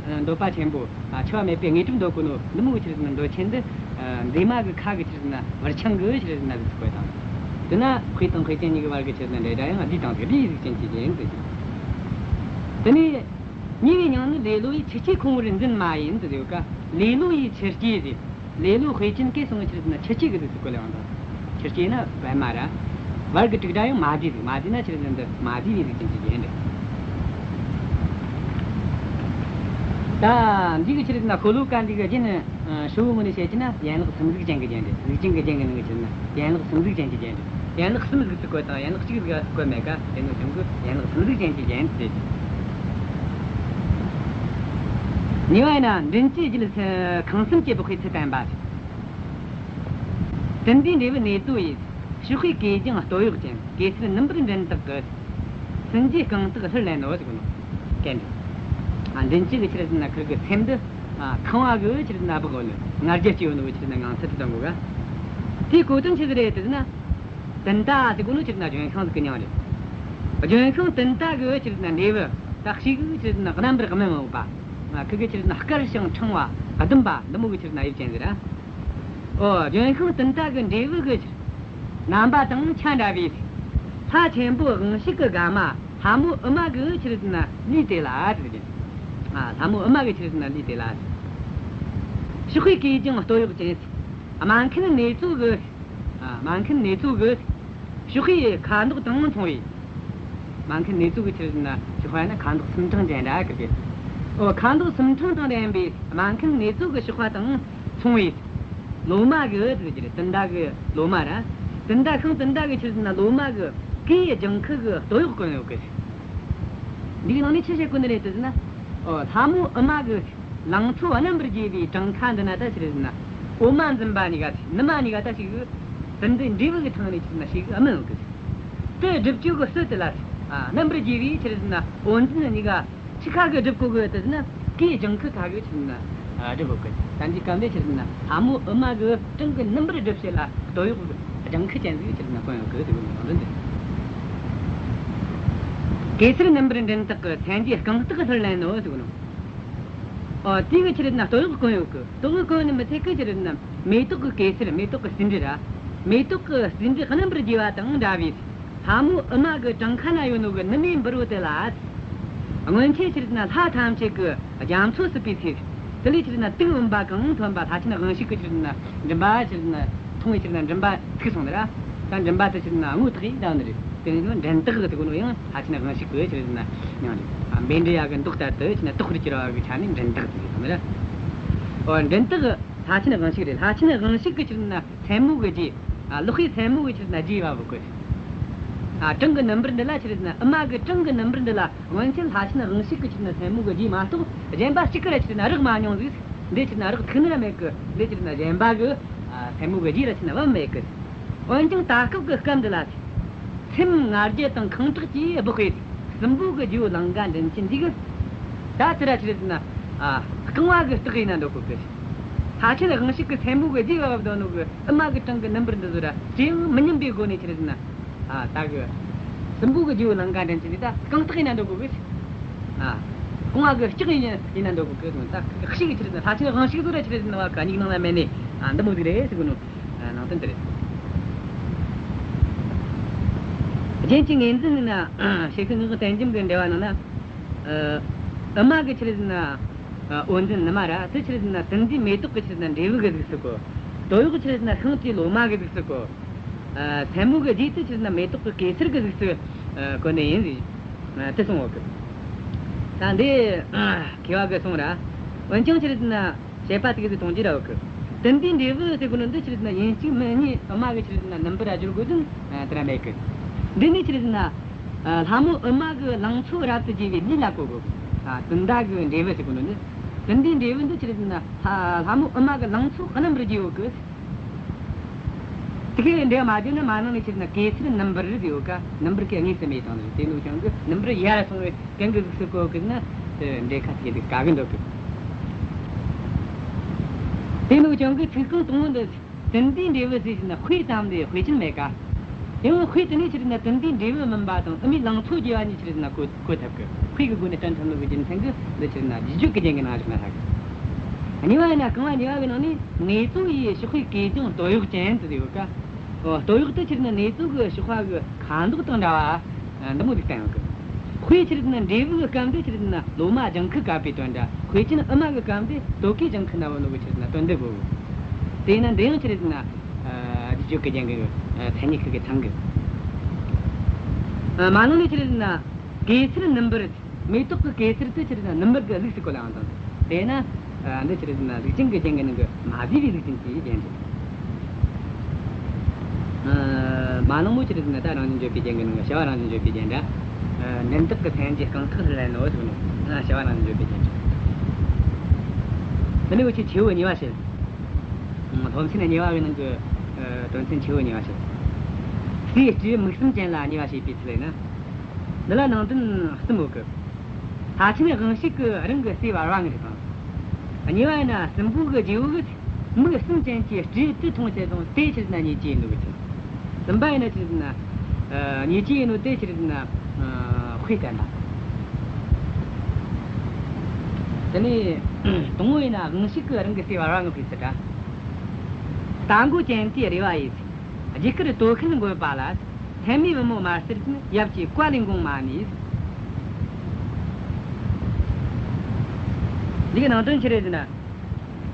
ཨ། འདོད་པ་ཆེན་པོ། ཨ། འཆི་བ་མེད་པའི་དངོས་གྲུབ་འདོད་གོ་ནོ་འདི་མོ་གི་ཆི་རེད་ཟེར་ན་འདོད་ཆེན་འདི། ཨ། མཛེས་མ་གི་ཁ་གི་ཆི་རེད་ཟེར་ན་བུར་ཆང་གི་ཆི་རེད་ཟེར་ན་གཟུགས་སུ་བཀོད་བཏང་འདུག་དེ་ན་དཔེ་དང་དཔེ་ཅན་གཉིས་ཀྱི་བར་གི་ཆི་རེད་ཟེར་ན་འབྲེལ་སྒྲ་ཡང་བསྡུས་བཏང་འདུག་བསྡུས་པའི་གཟུགས་ཅན་གྱི་རྒྱན་དེ་ཟེར། དེ་ནས་གཉིས་པའི་མྱིང་ནི་ལེ་ལོ་ཡིས་ཆུ་སྐྱེས་ཁོང་བུར་འཛིན་མ་ཡིན་དུ་ཡོད་ཀ་ལེ་ལོ་ཡིས་ཆུ་སྐྱེས་ཟེར། ལེ་ལོ་དཔེ་ཅན་གྱི་སོང་ཆི་རེད་ཟེར་ན་ཆུ་སྐྱེས་གི་གཟུགས་སུ་བཀོད་ལེ་བཏང་། ཆུ་སྐྱེས་ན་པད་མ་ར། བར་གི་དྲུག་སྒྲ་ཡང་མ་བསྡུས་ཟིག་མ་བསྡུས་ན་ཆི་རེད་ཟེར་ན་འདི་མ་བསྡུས་པའི་གཟུགས་ཅན་གྱི་རྒྱན་རེད། ད་འདི་གི་ཆི་རེད་ཟེར་ན་ཤོ་ལོ་ཀ་འདི་གི་རྒྱན་ནི། ཨ། ཧྲིལ་བོ་ངོས་ནས་བཤད་ཀྱི་ན་ཡན་ལག་གསུམ་གཟུགས་ཅན་གྱི་རྒྱན་རེད། གཟུགས་ཅན་གྱི་རྒྱན་གི་ནང་གི་ཆི་རེད་ན་ཡན་ལག་གསུམ་གཟུགས་ཅན་གྱི་རྒྱན་རེད། ཡན་ལག་གསུམ་གཟུགས་སུ་བཀོད་དང་ཡན་ལག་གཅིག་གཟུགས་སུ་བཀོད་མེད་ཀ་དེ་ནི་ཀྱང་གི་ཡན་ལག་གསུམ་གཟུགས་ཅན་གྱི་རྒྱན་ཟེར། གཉིས་པ་ཡིན་ན་མགྲིན་བཅུའི་རྒྱུད་ཁང་གསུམ་གྱི་བག་ཕེབས་ཚུལ་བསྟན་པ། དུན་དུའི་འབྲས་བུ་ནེ་ཙོ་ཡིས། ཕྱི་དཔེ་གོས་ལྗང་སྟོད་གཡོགས་ཅན། གེ་སར་ནུ་འབུར་མགྲིན་བཏགས་ཀྱིས། སྲིན་རྗེའི་རྐང་སྟེགས་ལྷུར་ལེན་ནོ་ཟེར་གོ་ནོ། སྐད་འདི། ཨ། མགྲིན་བཅུ་གི་ཆི་རེད་ཟེར་ན་ཁིར་གི་སེམས་འདི། ཨ། ཁང་བ་གི་ཆི་རེད་ཟེར་ན་སྦག་ཡོད་ནི། ང་རྒྱལ་སྐྱེ་ཡོད་ནི་ཆི་རེད་ཟེར་ན་ངང་ཚུལ་དུ་བཏང་གོ་ག་དེའི་གོ་དོན་ཆི་ཟིག་རེད་ཟེར་ན། དུན་ཏ་ཟེར་གོ་ནོ་ཆི་རེད་ཟེར་ན་ལྗོན་ཤིང་ཟིག་གི་མྱིང་རེད། ལྗོན་ཤིང་དུན་ཏ་གི་ཆི་རེད་ཟེར་ན་འབྲས་བུ་ད་ཞིག་གི་ཆི་རེད་ཟེར་ན་རྣམ་པར་སྨིན་འོང་བ། ཨ། ཁིར་གི་ཆི་རེད་ཟེར་ན་དཀར་ཞིང་ཕྲེང་བ་ཟླུམ་པ་འདི་མོ་གི་ཆི་རེད་ཟེར་ན་དབྱིབས་ཅན་ཟིག་ར། ཨོ། ལྗོན་ཤིང་དུན་ཏ་གི་འབྲས་བུ་གི་རྣམ་པ་དང་ཆ་འདྲ་བའི། ལྷ་ཆེན་པོ་དབང་ཕྱུག་གི་དགའ་མ་ལྷ་མོ་ཨུ་མ་གི་ཆི་རེད་ཟེར་ན་ལུས་དེ་ལ་ཟེར་གི། ཨ། ལྷ་མོ་ཨུ་མ་གི་ཆི་རེད་ཟེར་ན་ལུས་དེ་ལ། ཕྱི་དཔེ་གོས་ལྗང་སྟོད་གཡོགས་ཅན། སྨྲ་མཁན་ནེ་ཙོ་གི། ཨ། སྨྲ་མཁན་ནེ་ཙོ་གི། ཕྱི་དཔེ་ཁ་མདོག་དང་མཚུངས་པའི། སྨྲ་མཁན་ནེ་ཙོ་གི་ཆི་རེད་ཟེར་ན་ཕྱི་དཔེ་ན་ཁ་མདོག་སུམ་ཕྲེང་ཅན་འདྲ་གི་གི། ཨོ། ཁ་མདོག་སུམ་ཕྲེང་དང་ལྡན་པའི་སྨྲ་མཁན་ནེ་ཙོ་གི་ཕྱི་དཔེ་དང་མཚུངས་པའི། ལོ་མ་གི་ཟེར་གི་རེད། དུན་ཏ་གི་ལོ་མ་ར། དུན་ཏ་ཤིང་དུན་ཏ་གི་ཆི་རེད་ཟེར་ན་ལོ་མ་གི་གོས་ལྗང་ཁུ་གི་སྟོད་གཡོགས་གོན་ཡོད་གི། འདིའི་ནང་ནས་ཆི་བཤད་གོ་ནི་རེད་ཟེར་ན། ཨོ། ལྷ་མོ་ཨུ་མ་གི་ལང་ཚོ་རྣམ་པར་རྒྱས་པའི་བྲང་ཁ་འདི་ན་ད་ཆི་རེད་ཟེར་ན། འོ་མ་འཛིན་པ་གཉིས་ཀ་ནུ་མ་གཉིས་ཀ་ད་ཞིག་གི། དུན་ཏའི་འབྲས་བུ་གི་ཐང་ནས་ཆི་རེད་ཟེར་ན་ཞིག་གི་སྨིན་ཡོད་གི། དེ་སྒྲུབ་བཅུག་གི་སྲོལ་དེ་ལ། ཨ། རྣམ་པར་རྒྱས་པའི་ཆི་རེད་ཟེར་ན་འོ་འཛིན་གཉིས་ཀ་ཆི་ཁ་གི་སྒྲུབ་གོ་གི་ཟེར་ན། གོས་ལྗང་ཁུ་ཁ་གི་ཆི་རེད་ཟེར་ན། ཨ། སྒྲུབ་གོ་གི། ད་འདི་སྐབས་འདི་ཆི་རེད་ཟེར་ན་ལྷ་མོ་ཨུ་མ་གི་བྲང་གི་རྣམ་པར་སྒྲུབ་བྱེད་ལ་སྟོད་གཡོགས་ལྗང་ཁུ་ཅན་ཟིག་ཆི་རེད་ཟེར་ན་གོན་ཡོད་གི་ཟེར་གོ་ནོ་དོན་འདི། གེ་སར་ནུ་འབུར་མགྲིན་བཏགས་ཀྱིས། སྲིན་རྗེའི་རྐང་སྟེགས་ལྷུར་ལེན་ནོ་ཟེར་གོ་ནོ། ཨོ། དེ་གི་ཆི་རེད་ཟེར་ན་སྟོད་གཡོགས་གོན་ཡོད་གི། སྟོད་གཡོགས་གོན་ནི་མི་ཚད་གི་ཆི་རེད་ཟེར་ན་མེ་ཏོག་གི་གེ་སར། མེ་ཏོག་གི་ཟེའུ་འབྲུ་ར། མེ་ཏོག་གི་ཟེའུ་འབྲུ་རྣམ་པར་རྒྱས་པ་དང་འདྲ་བའི། ལྷ་མོ་ཨུ་མ་གི་བྲང་ཁ་ན་ཡོད་ནོ་གི་ནུ་མའི་འབུར་བོ་དེ་ལ། སྔོན་ཆད་ཆི་རེད་ཟེར་ན་ལྷ་ཐམས་ཅད་ཀྱི་རྒྱ་མཚོ་བསྲུབས་པའི་ཚེ། དེ་ལས་ཆི་རེད་ཟེར་ན་དུག་བུམ་པ་གང་ཐོན་པ་ལྷ་ཆེན་དབང་ཕྱུག་གི་ཆི་རེད་ཟེར་ན་མགྲིན་པ་ཆི་རེད་ཟེར་ན་མཐོང་བའི་ཆི་རེད་ཟེར་ན་མགྲིན་པ་ཚིག་སོང་ནི་ར། ད་མགྲིན་པ་དེ་ཆི་རེད་ཟེར་ན་སྔོ་ཐག་ཡིན་ད་ནི་རེད། དེ་ནས་མགྲིན་བཏགས་ཟེར་གོ་ནོ་ཡང་ལྷ་ཆེན་དབང་ཕྱུག་གི་ཆི་རེད་ཟེར་ན་མྱིང་རེད། ཨ། འབེན་འདྲེ་ཡ་གི་མདོག་ལྟར་དུ་ཆི་རེད་ཟེར་ན་དོག་རིལ་གྱུར་བ་གི་ཆ་ནས་མགྲིན་བཏགས་ཟེར་གི་སོང་ནི་ར། ཨོ། མགྲིན་བཏགས་ལྷ་ཆེན་དབང་ཕྱུག་རེད། ལྷ་ཆེན་དབང་ཕྱུག་གི་ཆི་རེད་ཟེར་ན་སེན་མོ་གི་རྗེས། ཨ། ལག་པའི་སེན་མོ་གི་ཆི་རེད་ཟེར་ན་རྗེས་བབ་གི། ཨ། བྲང་གི་ནུ་འབུར་འདི་ལ་ཆི་རེད་ཟེར་ན་ཨུ་མ་གི་བྲང་གི་ནུ་འབུར་འདི་ལ་སྔོན་ཆད་ལྷ་ཆེན་དབང་ཕྱུག་གི་ཆི་རེད་ཟེར་ན་སེན་མོ་གི་རྗེས་མ་གཏོགས་གཞན་པ་གཅིག་གི་ར་ཆི་རེད་ཟེར་ན་རེག་མ་མྱོང་ཟིག་འདི་ཆི་རེད་ཟེར་ན་རེག་ཐུག་ནི་ར་མེད་གི། འདི་ཆི་རེད་ཟེར་ན་གཞན་པ་གི། ཨ། སེན་མོ་གི་རྗེས་ར་ཆི་རེད་ཟེར་ན་བབ་མེད་གི། འོན་ཀྱང་ད་སྐབས་ཀྱི་སྐབས་འདི་ལ། སེམས་ང་རྒྱལ་དང་ཁེངས་དྲེགས་ཀྱིས་སྦགས་པའི་སྲིན་པོ་གི་རྗེ་བོ་ལང་ཀ་མགྲིན་བཅུ་འདི་གིས། ད་དེ་ར་ཆི་རེད་ཟེར་ན། ཨ། རྐང་བ་གི་སྟེགས་ཡིན་ན་འདོད་གོ་གི། ལྷ་ཆེན་དབང་ཕྱུག་གི་སེན་མོ་གི་རྗེས་བབས་བསྡད་ནོ་གི་ཨུ་མ་གི་བྲང་གི་ནུ་འབུར་འདི་ཚོ་ར་ཅི་ཡང་མི་སྙམ་པའི་སྒོ་ནས་ཆི་རེད་ཟེར་ན། ཨ། ད་གི་སྲིན་པོ་གི་རྗེ་བོ་ལང་ཀ་མགྲིན་བཅུ་འདི་ད་རྐང་སྟེགས་ཡིན་ན་འདོད་གོ་གི། ཨ། རྐང་བ་གི་ལྕགས་ཡིན་ཡིན་ན་འདོད་གོ་གི། ད་ཤི་གི་ཆི་རེད་ཟེར་ན། ལྷ་ཆེན་དབང་ཕྱུག་ཚོ་ར་ཆི་རེད་ཟེར་ན། བ་གི་སྙིང་ནང་ལ་མེད་ནས། ཨ། འདི་མོ་ཟིག་རེད་ཟེར་གོ་ནོ། ཨ། ནང་དོན་དེ་རེད། རྒྱན་གྱི་ངོས་འཛིན་ནི་ན། ཞེས་ཀྱི་ངག་གི་བསྟན་རྒྱམ་གྱི་འགྲེལ་བ་ནང་ན། ཨ། ཨུ་མ་གི་ཆི་རེད་ཟེར་ན། ཨ། འོ་འཛིན་ནུ་མ་ར་དེ་ཆི་རེད་ཟེར་ན་དུད་འགྲོའི་མེ་ཏོག་གི་ཆི་རེད་ཟེར་ན་འབྲས་བུ་གི་གཟུགས་སུ་བཀོད། དོ་གཡོག་ཆི་རེད་ཟེར་ན་ཤིང་རྟའི་ལོ་མ་གི་གཟུགས་སུ་བཀོད། ཨ། སེན་མོ་གི་རྗེས་དེ་ཆི་རེད་ཟེར་ན་མེ་ཏོག་གི་གེ་སར་གི་གཟུགས་སུ། ཨ། བཀོད་ནི་ཡིན་ཟེར། ཨ། དེ་གསུངས་ཡོད་གི། ད་འདི། ཨ། མཁས་པ་གི་གསུང་ར། འོན་ཀྱང་ཆི་རེད་ཟེར་ན། དཔྱད་པ་དེ་གི་ཟིག་གཏོང་རྒྱུ་ར་ཡོད་གི། དུད་འགྲོའི་འབྲས་བུ་ཟེར་གོ་ནོ་འདི་ཆི་རེད་ཟེར་ན་ཡིན་གཅིག་མིན་གཉིས་ཨུ་མ་གི་ཆི་རེད་ཟེར་ན་ནུ་འབུར་ར་བསྒྱུར་དགོས་དོན། ཨ། དེ་ར་མེད་གི། འདི་ནི་ཆི་རེད་ཟེར་ན། ཨ། ལྷ་མོ་ཨུ་མ་གི་ལང་ཚོ་རབ་ཏུ་རྒྱས་པའི་ལུས་ལ་གོ་དགོས། ཨ། དུད་འགྲོ་གི་འབྲས་བུ་ཟེར་གོ་ནོ་འདི། དུད་འགྲོའི་འབྲས་བུ་འདི་ཆི་རེད་ཟེར་ན། ལྷ་ལྷ་མོ་ཨུ་མ་གི་ལང་ཚོ་རྣམ་པར་རྒྱས་ཡོད་གི། དེ་གི་འབྲེལ་མ་བརྗོད་ན་མ་ནང་ནས་ཆི་རེད་ཟེར་ན་གེ་སར་ནུ་འབུར་ཟེར་ཡོད་ཀ། ནུ་འབུར་གི་དངོས་སུ་མེད་དང་ཟེར། དེ་ནོ་ཅང་གི་ནུ་འབུར་ཡར་སོང་བའི་གན་གི་གཟུགས་སུ་བཀོད་གི་ན། དེ་འབྲེལ་ཁ་ཐུག་གི་དཀའ་གི་འདོད་གི། དེ་ནོ་ཅང་གི་ཚིག་རྐང་དང་པོ་འདི། དུད་འགྲོའི་འབྲས་བུ་ཟེར་ན་དཔེ་ཙམ་ལས་དཔེ་ཅན་མེད་ཀ། ཡང་དཔེ་དེ་ནས་ཆི་རེད་ཟེར་ན་དུད་འགྲོའི་འབྲས་བུ་སྨིན་པ་དང་ཨུ་མའི་ལང་ཚོ་རྒྱས་པ་གཉིས་ཆི་རེད་ཟེར་ན་གོ་གོ་ཐུབ་གི། དཔེ་གི་སྒོ་ནས་སྟོན་ཐུབ་ནོ་གི་རྒྱུ་མཚན་གི་འདི་ཆི་རེད་ཟེར་ན་རྗེས་བརྗོད་ཀྱི་རྒྱན་གི་ནང་བཞག་ན་ཧ་གི། གཉིས་པ་ཡིན་ན་རྐང་བ་གཉིས་པ་གི་ནང་ནས་ནེ་ཙོ་ཡི་གཤོག་པའི་གོས་ལྗང་སྟོད་གཡོགས་ཅན་དུ་ཡོད་ཀ། ཨོ། སྟོད་གཡོགས་དེ་ཆི་རེད་ཟེར་ན་ནེ་ཙོ་གི་གཤོག་པ་གི་ཁ་མདོག་དང་འདྲ་བ། ཨ། འདི་མོ་ཟིག་བསྟན་ཡོད་གི། དཔེ་ཆི་རེད་ཟེར་ན་འབྲས་བུ་གི་སྐབས་འདི་ཆི་རེད་ཟེར་ན་ལོ་མ་ལྗང་ཁུ་བཀབ་པའི་དོན་འདྲ། དཔེ་ཅན་ཨུ་མ་གི་སྐབས་འདི་དོ་གོས་ལྗང་ཁུ་ན་བུད་ནོ་གི་ཆི་རེད་ཟེར་ན་དོན་འདི་གོ་གི། དེས་ན་འདི་ཡང་ཆི་རེད་ཟེར་ན། ཨ། རྗེས་བརྗོད་ཀྱི་རྒྱན་གི། ཨ། མཚན་ཉིད་ཁུ་གི་ཚང་གི། ཨ། མ་ནང་ནས་ཆི་རེད་ཟེར་ན། གེ་སར་ནུ་འབུར། མེ་ཏོག་གི་གེ་སར་དེ་ཆི་རེད་ཟེར་ན་ནུ་འབུར་གི་གཟུགས་སུ་བཀོད་ལ་ཡང་དང་། དེས་ན། ཨ། འདི་ཆི་རེད་ཟེར་ན་གཟུགས་ཅན་གྱི་རྒྱན་གྱི་ནང་གི་མ་བསྡུས་པའི་གཟུགས་ཅན་གྱི་རྒྱན་རེད། ཨ། མ་ནང་མོ་ཆི་རེད་ཟེར་ན་ད་རང་བཞིན་བརྗོད་པའི་རྒྱན་གྱི་ནང་གི་བྱ་བ་རང་བཞིན་བརྗོད་པའི་རྒྱན་འདྲ། ཨ། འདི་དག་གི་མཚན་གྱི་རྐང་ཐག་ལེན་ནོ་ཟེར་ནོ། ཨ། བྱ་བ་རང་བཞིན་བརྗོད་པའི་རྒྱན་འདྲ། འདི་ནི་འུ་ཆོས་ཆེ་བོ་གཉིས་པ་བཤད། ཨ། སློབ་ཚན་གཉིས་པ་གི་ནང་གི། ཨ། དོན་ཚན་ཆེ་བོ་གཉིས་པ་བཤད། སྲས་སྤྲེའུ་མིག་གསུམ་ཅན་ལ་གཉིས་པ་བྱས་པའི་ཚུལ་ཡིན་ན། འདི་ལ་ནང་དོན་གསུམ་ཡོད་གི། ལྷ་ཆེན་དབང་ཕྱུག་གིས་རང་གི་སྲས་བར་བ་ངེས་དང་། གཉིས་པ་ཡིན་ན་སྲིན་པོ་གི་རྗེ་བོ་གིས་མིག་གསུམ་ཅན་གྱི་སྤྲེའུ་དེ་མཐོང་ཆེད་དང་དེ་ཆི་རེད་ཟེར་ན་ཉེས་ཅན་ཡིན་ནོ་གི་ཚུལ། གསུམ་པ་ཡིན་ན་ཆི་རེད་ཟེར་ན། ཨ། ཉེས་ཅན་ཡིན་ནོ་དེ་ཆི་རེད་ཟེར་ན། ཨ། དཔེ་བསྟན་པ། དེ་ནས་དང་པོ་ཡིན་ན་དབང་ཕྱུག་གིས་རང་གི་སྲས་བར་བ་ངེས་པའི་ཚུལ་འདྲ། རྟ་མགོ་ཅན་དེའི་རེ་བ་ཡིས། རྒྱུ་སྐར་དོ་ཤལ་འགོད་པ་ལ། མཚན་མོའི་བུ་མོ་དམར་སེར་ཅན། ཡབ་ཀྱི་བཀའ་ལས་འགོངས་མ་ནུས། འདིའི་ནང་དོན་ཆི་རེད་ཟེར་ན།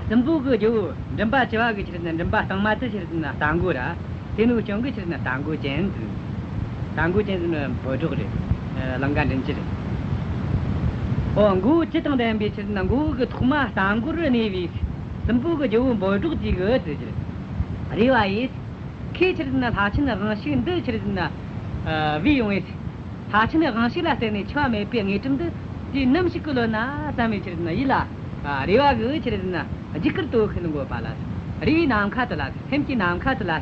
སྲིན་པོ་གི་རྒྱལ་པོ་མགྲིན་པ་བཅུ་བ་གི་ཆི་རེད་ཟེར་ན་མགྲིན་པ་གཙང་མ་དེ་ཆི་རེད་ཟེར་ན་རྟ་མགོ་ར། དེ་ནོ་ཅང་གི་ཆི་རེད་ཟེར་ན་རྟ་མགོ་ཅན་ཟེར། རྟ་མགོ་ཅན་ཟེར་ན་འབོད་སྒྲོགས་རེད། ཨ། ལང་ཀ་མགྲིན་བཅུ་རེད། ཨོ། མགོ་བོ་བཅུ་དང་ལྡན་པའི་ཆི་རེད་ཟེར་ན་མགོ་བོ་གི་ཐོག་མ་རྟ་མགོར་གནས་པའི་སྲིན་པོ་གི་རྒྱལ་པོ་འབོད་སྒྲོགས་ཀྱི་གི་དེ་ཆི་རེད། རེ་བ་ཡིས། ཁོས་ཆི་རེད་ཟེར་ན་ལྷ་ཆེན་དབང་ཕྱུག་འདི་ཆི་རེད་ཟེར་ན། ཨ། བོས་ཡོང་བས། ལྷ་ཆེན་དབང་ཕྱུག་ལ་བརྟེན་ནས་འཆི་བ་མེད་པའི་དངོས་གྲུབ་འདི་དུས་ནམ་ཞིག་གི་ལོ་ན་བསམ་པའི་ཆི་རེད་ཟེར་ན་ཡིད་ལ། ཨ། རེ་བ་གི་ཆི་རེད་ཟེར་ན་རྒྱུ་སྐར་དོ་ཤལ་འགོད་པ་ལ། རེ་བའི་ནམ་མཁའ་དེ་ལ། སེམས་ཀྱི་ནམ་མཁའ་དེ་ལ།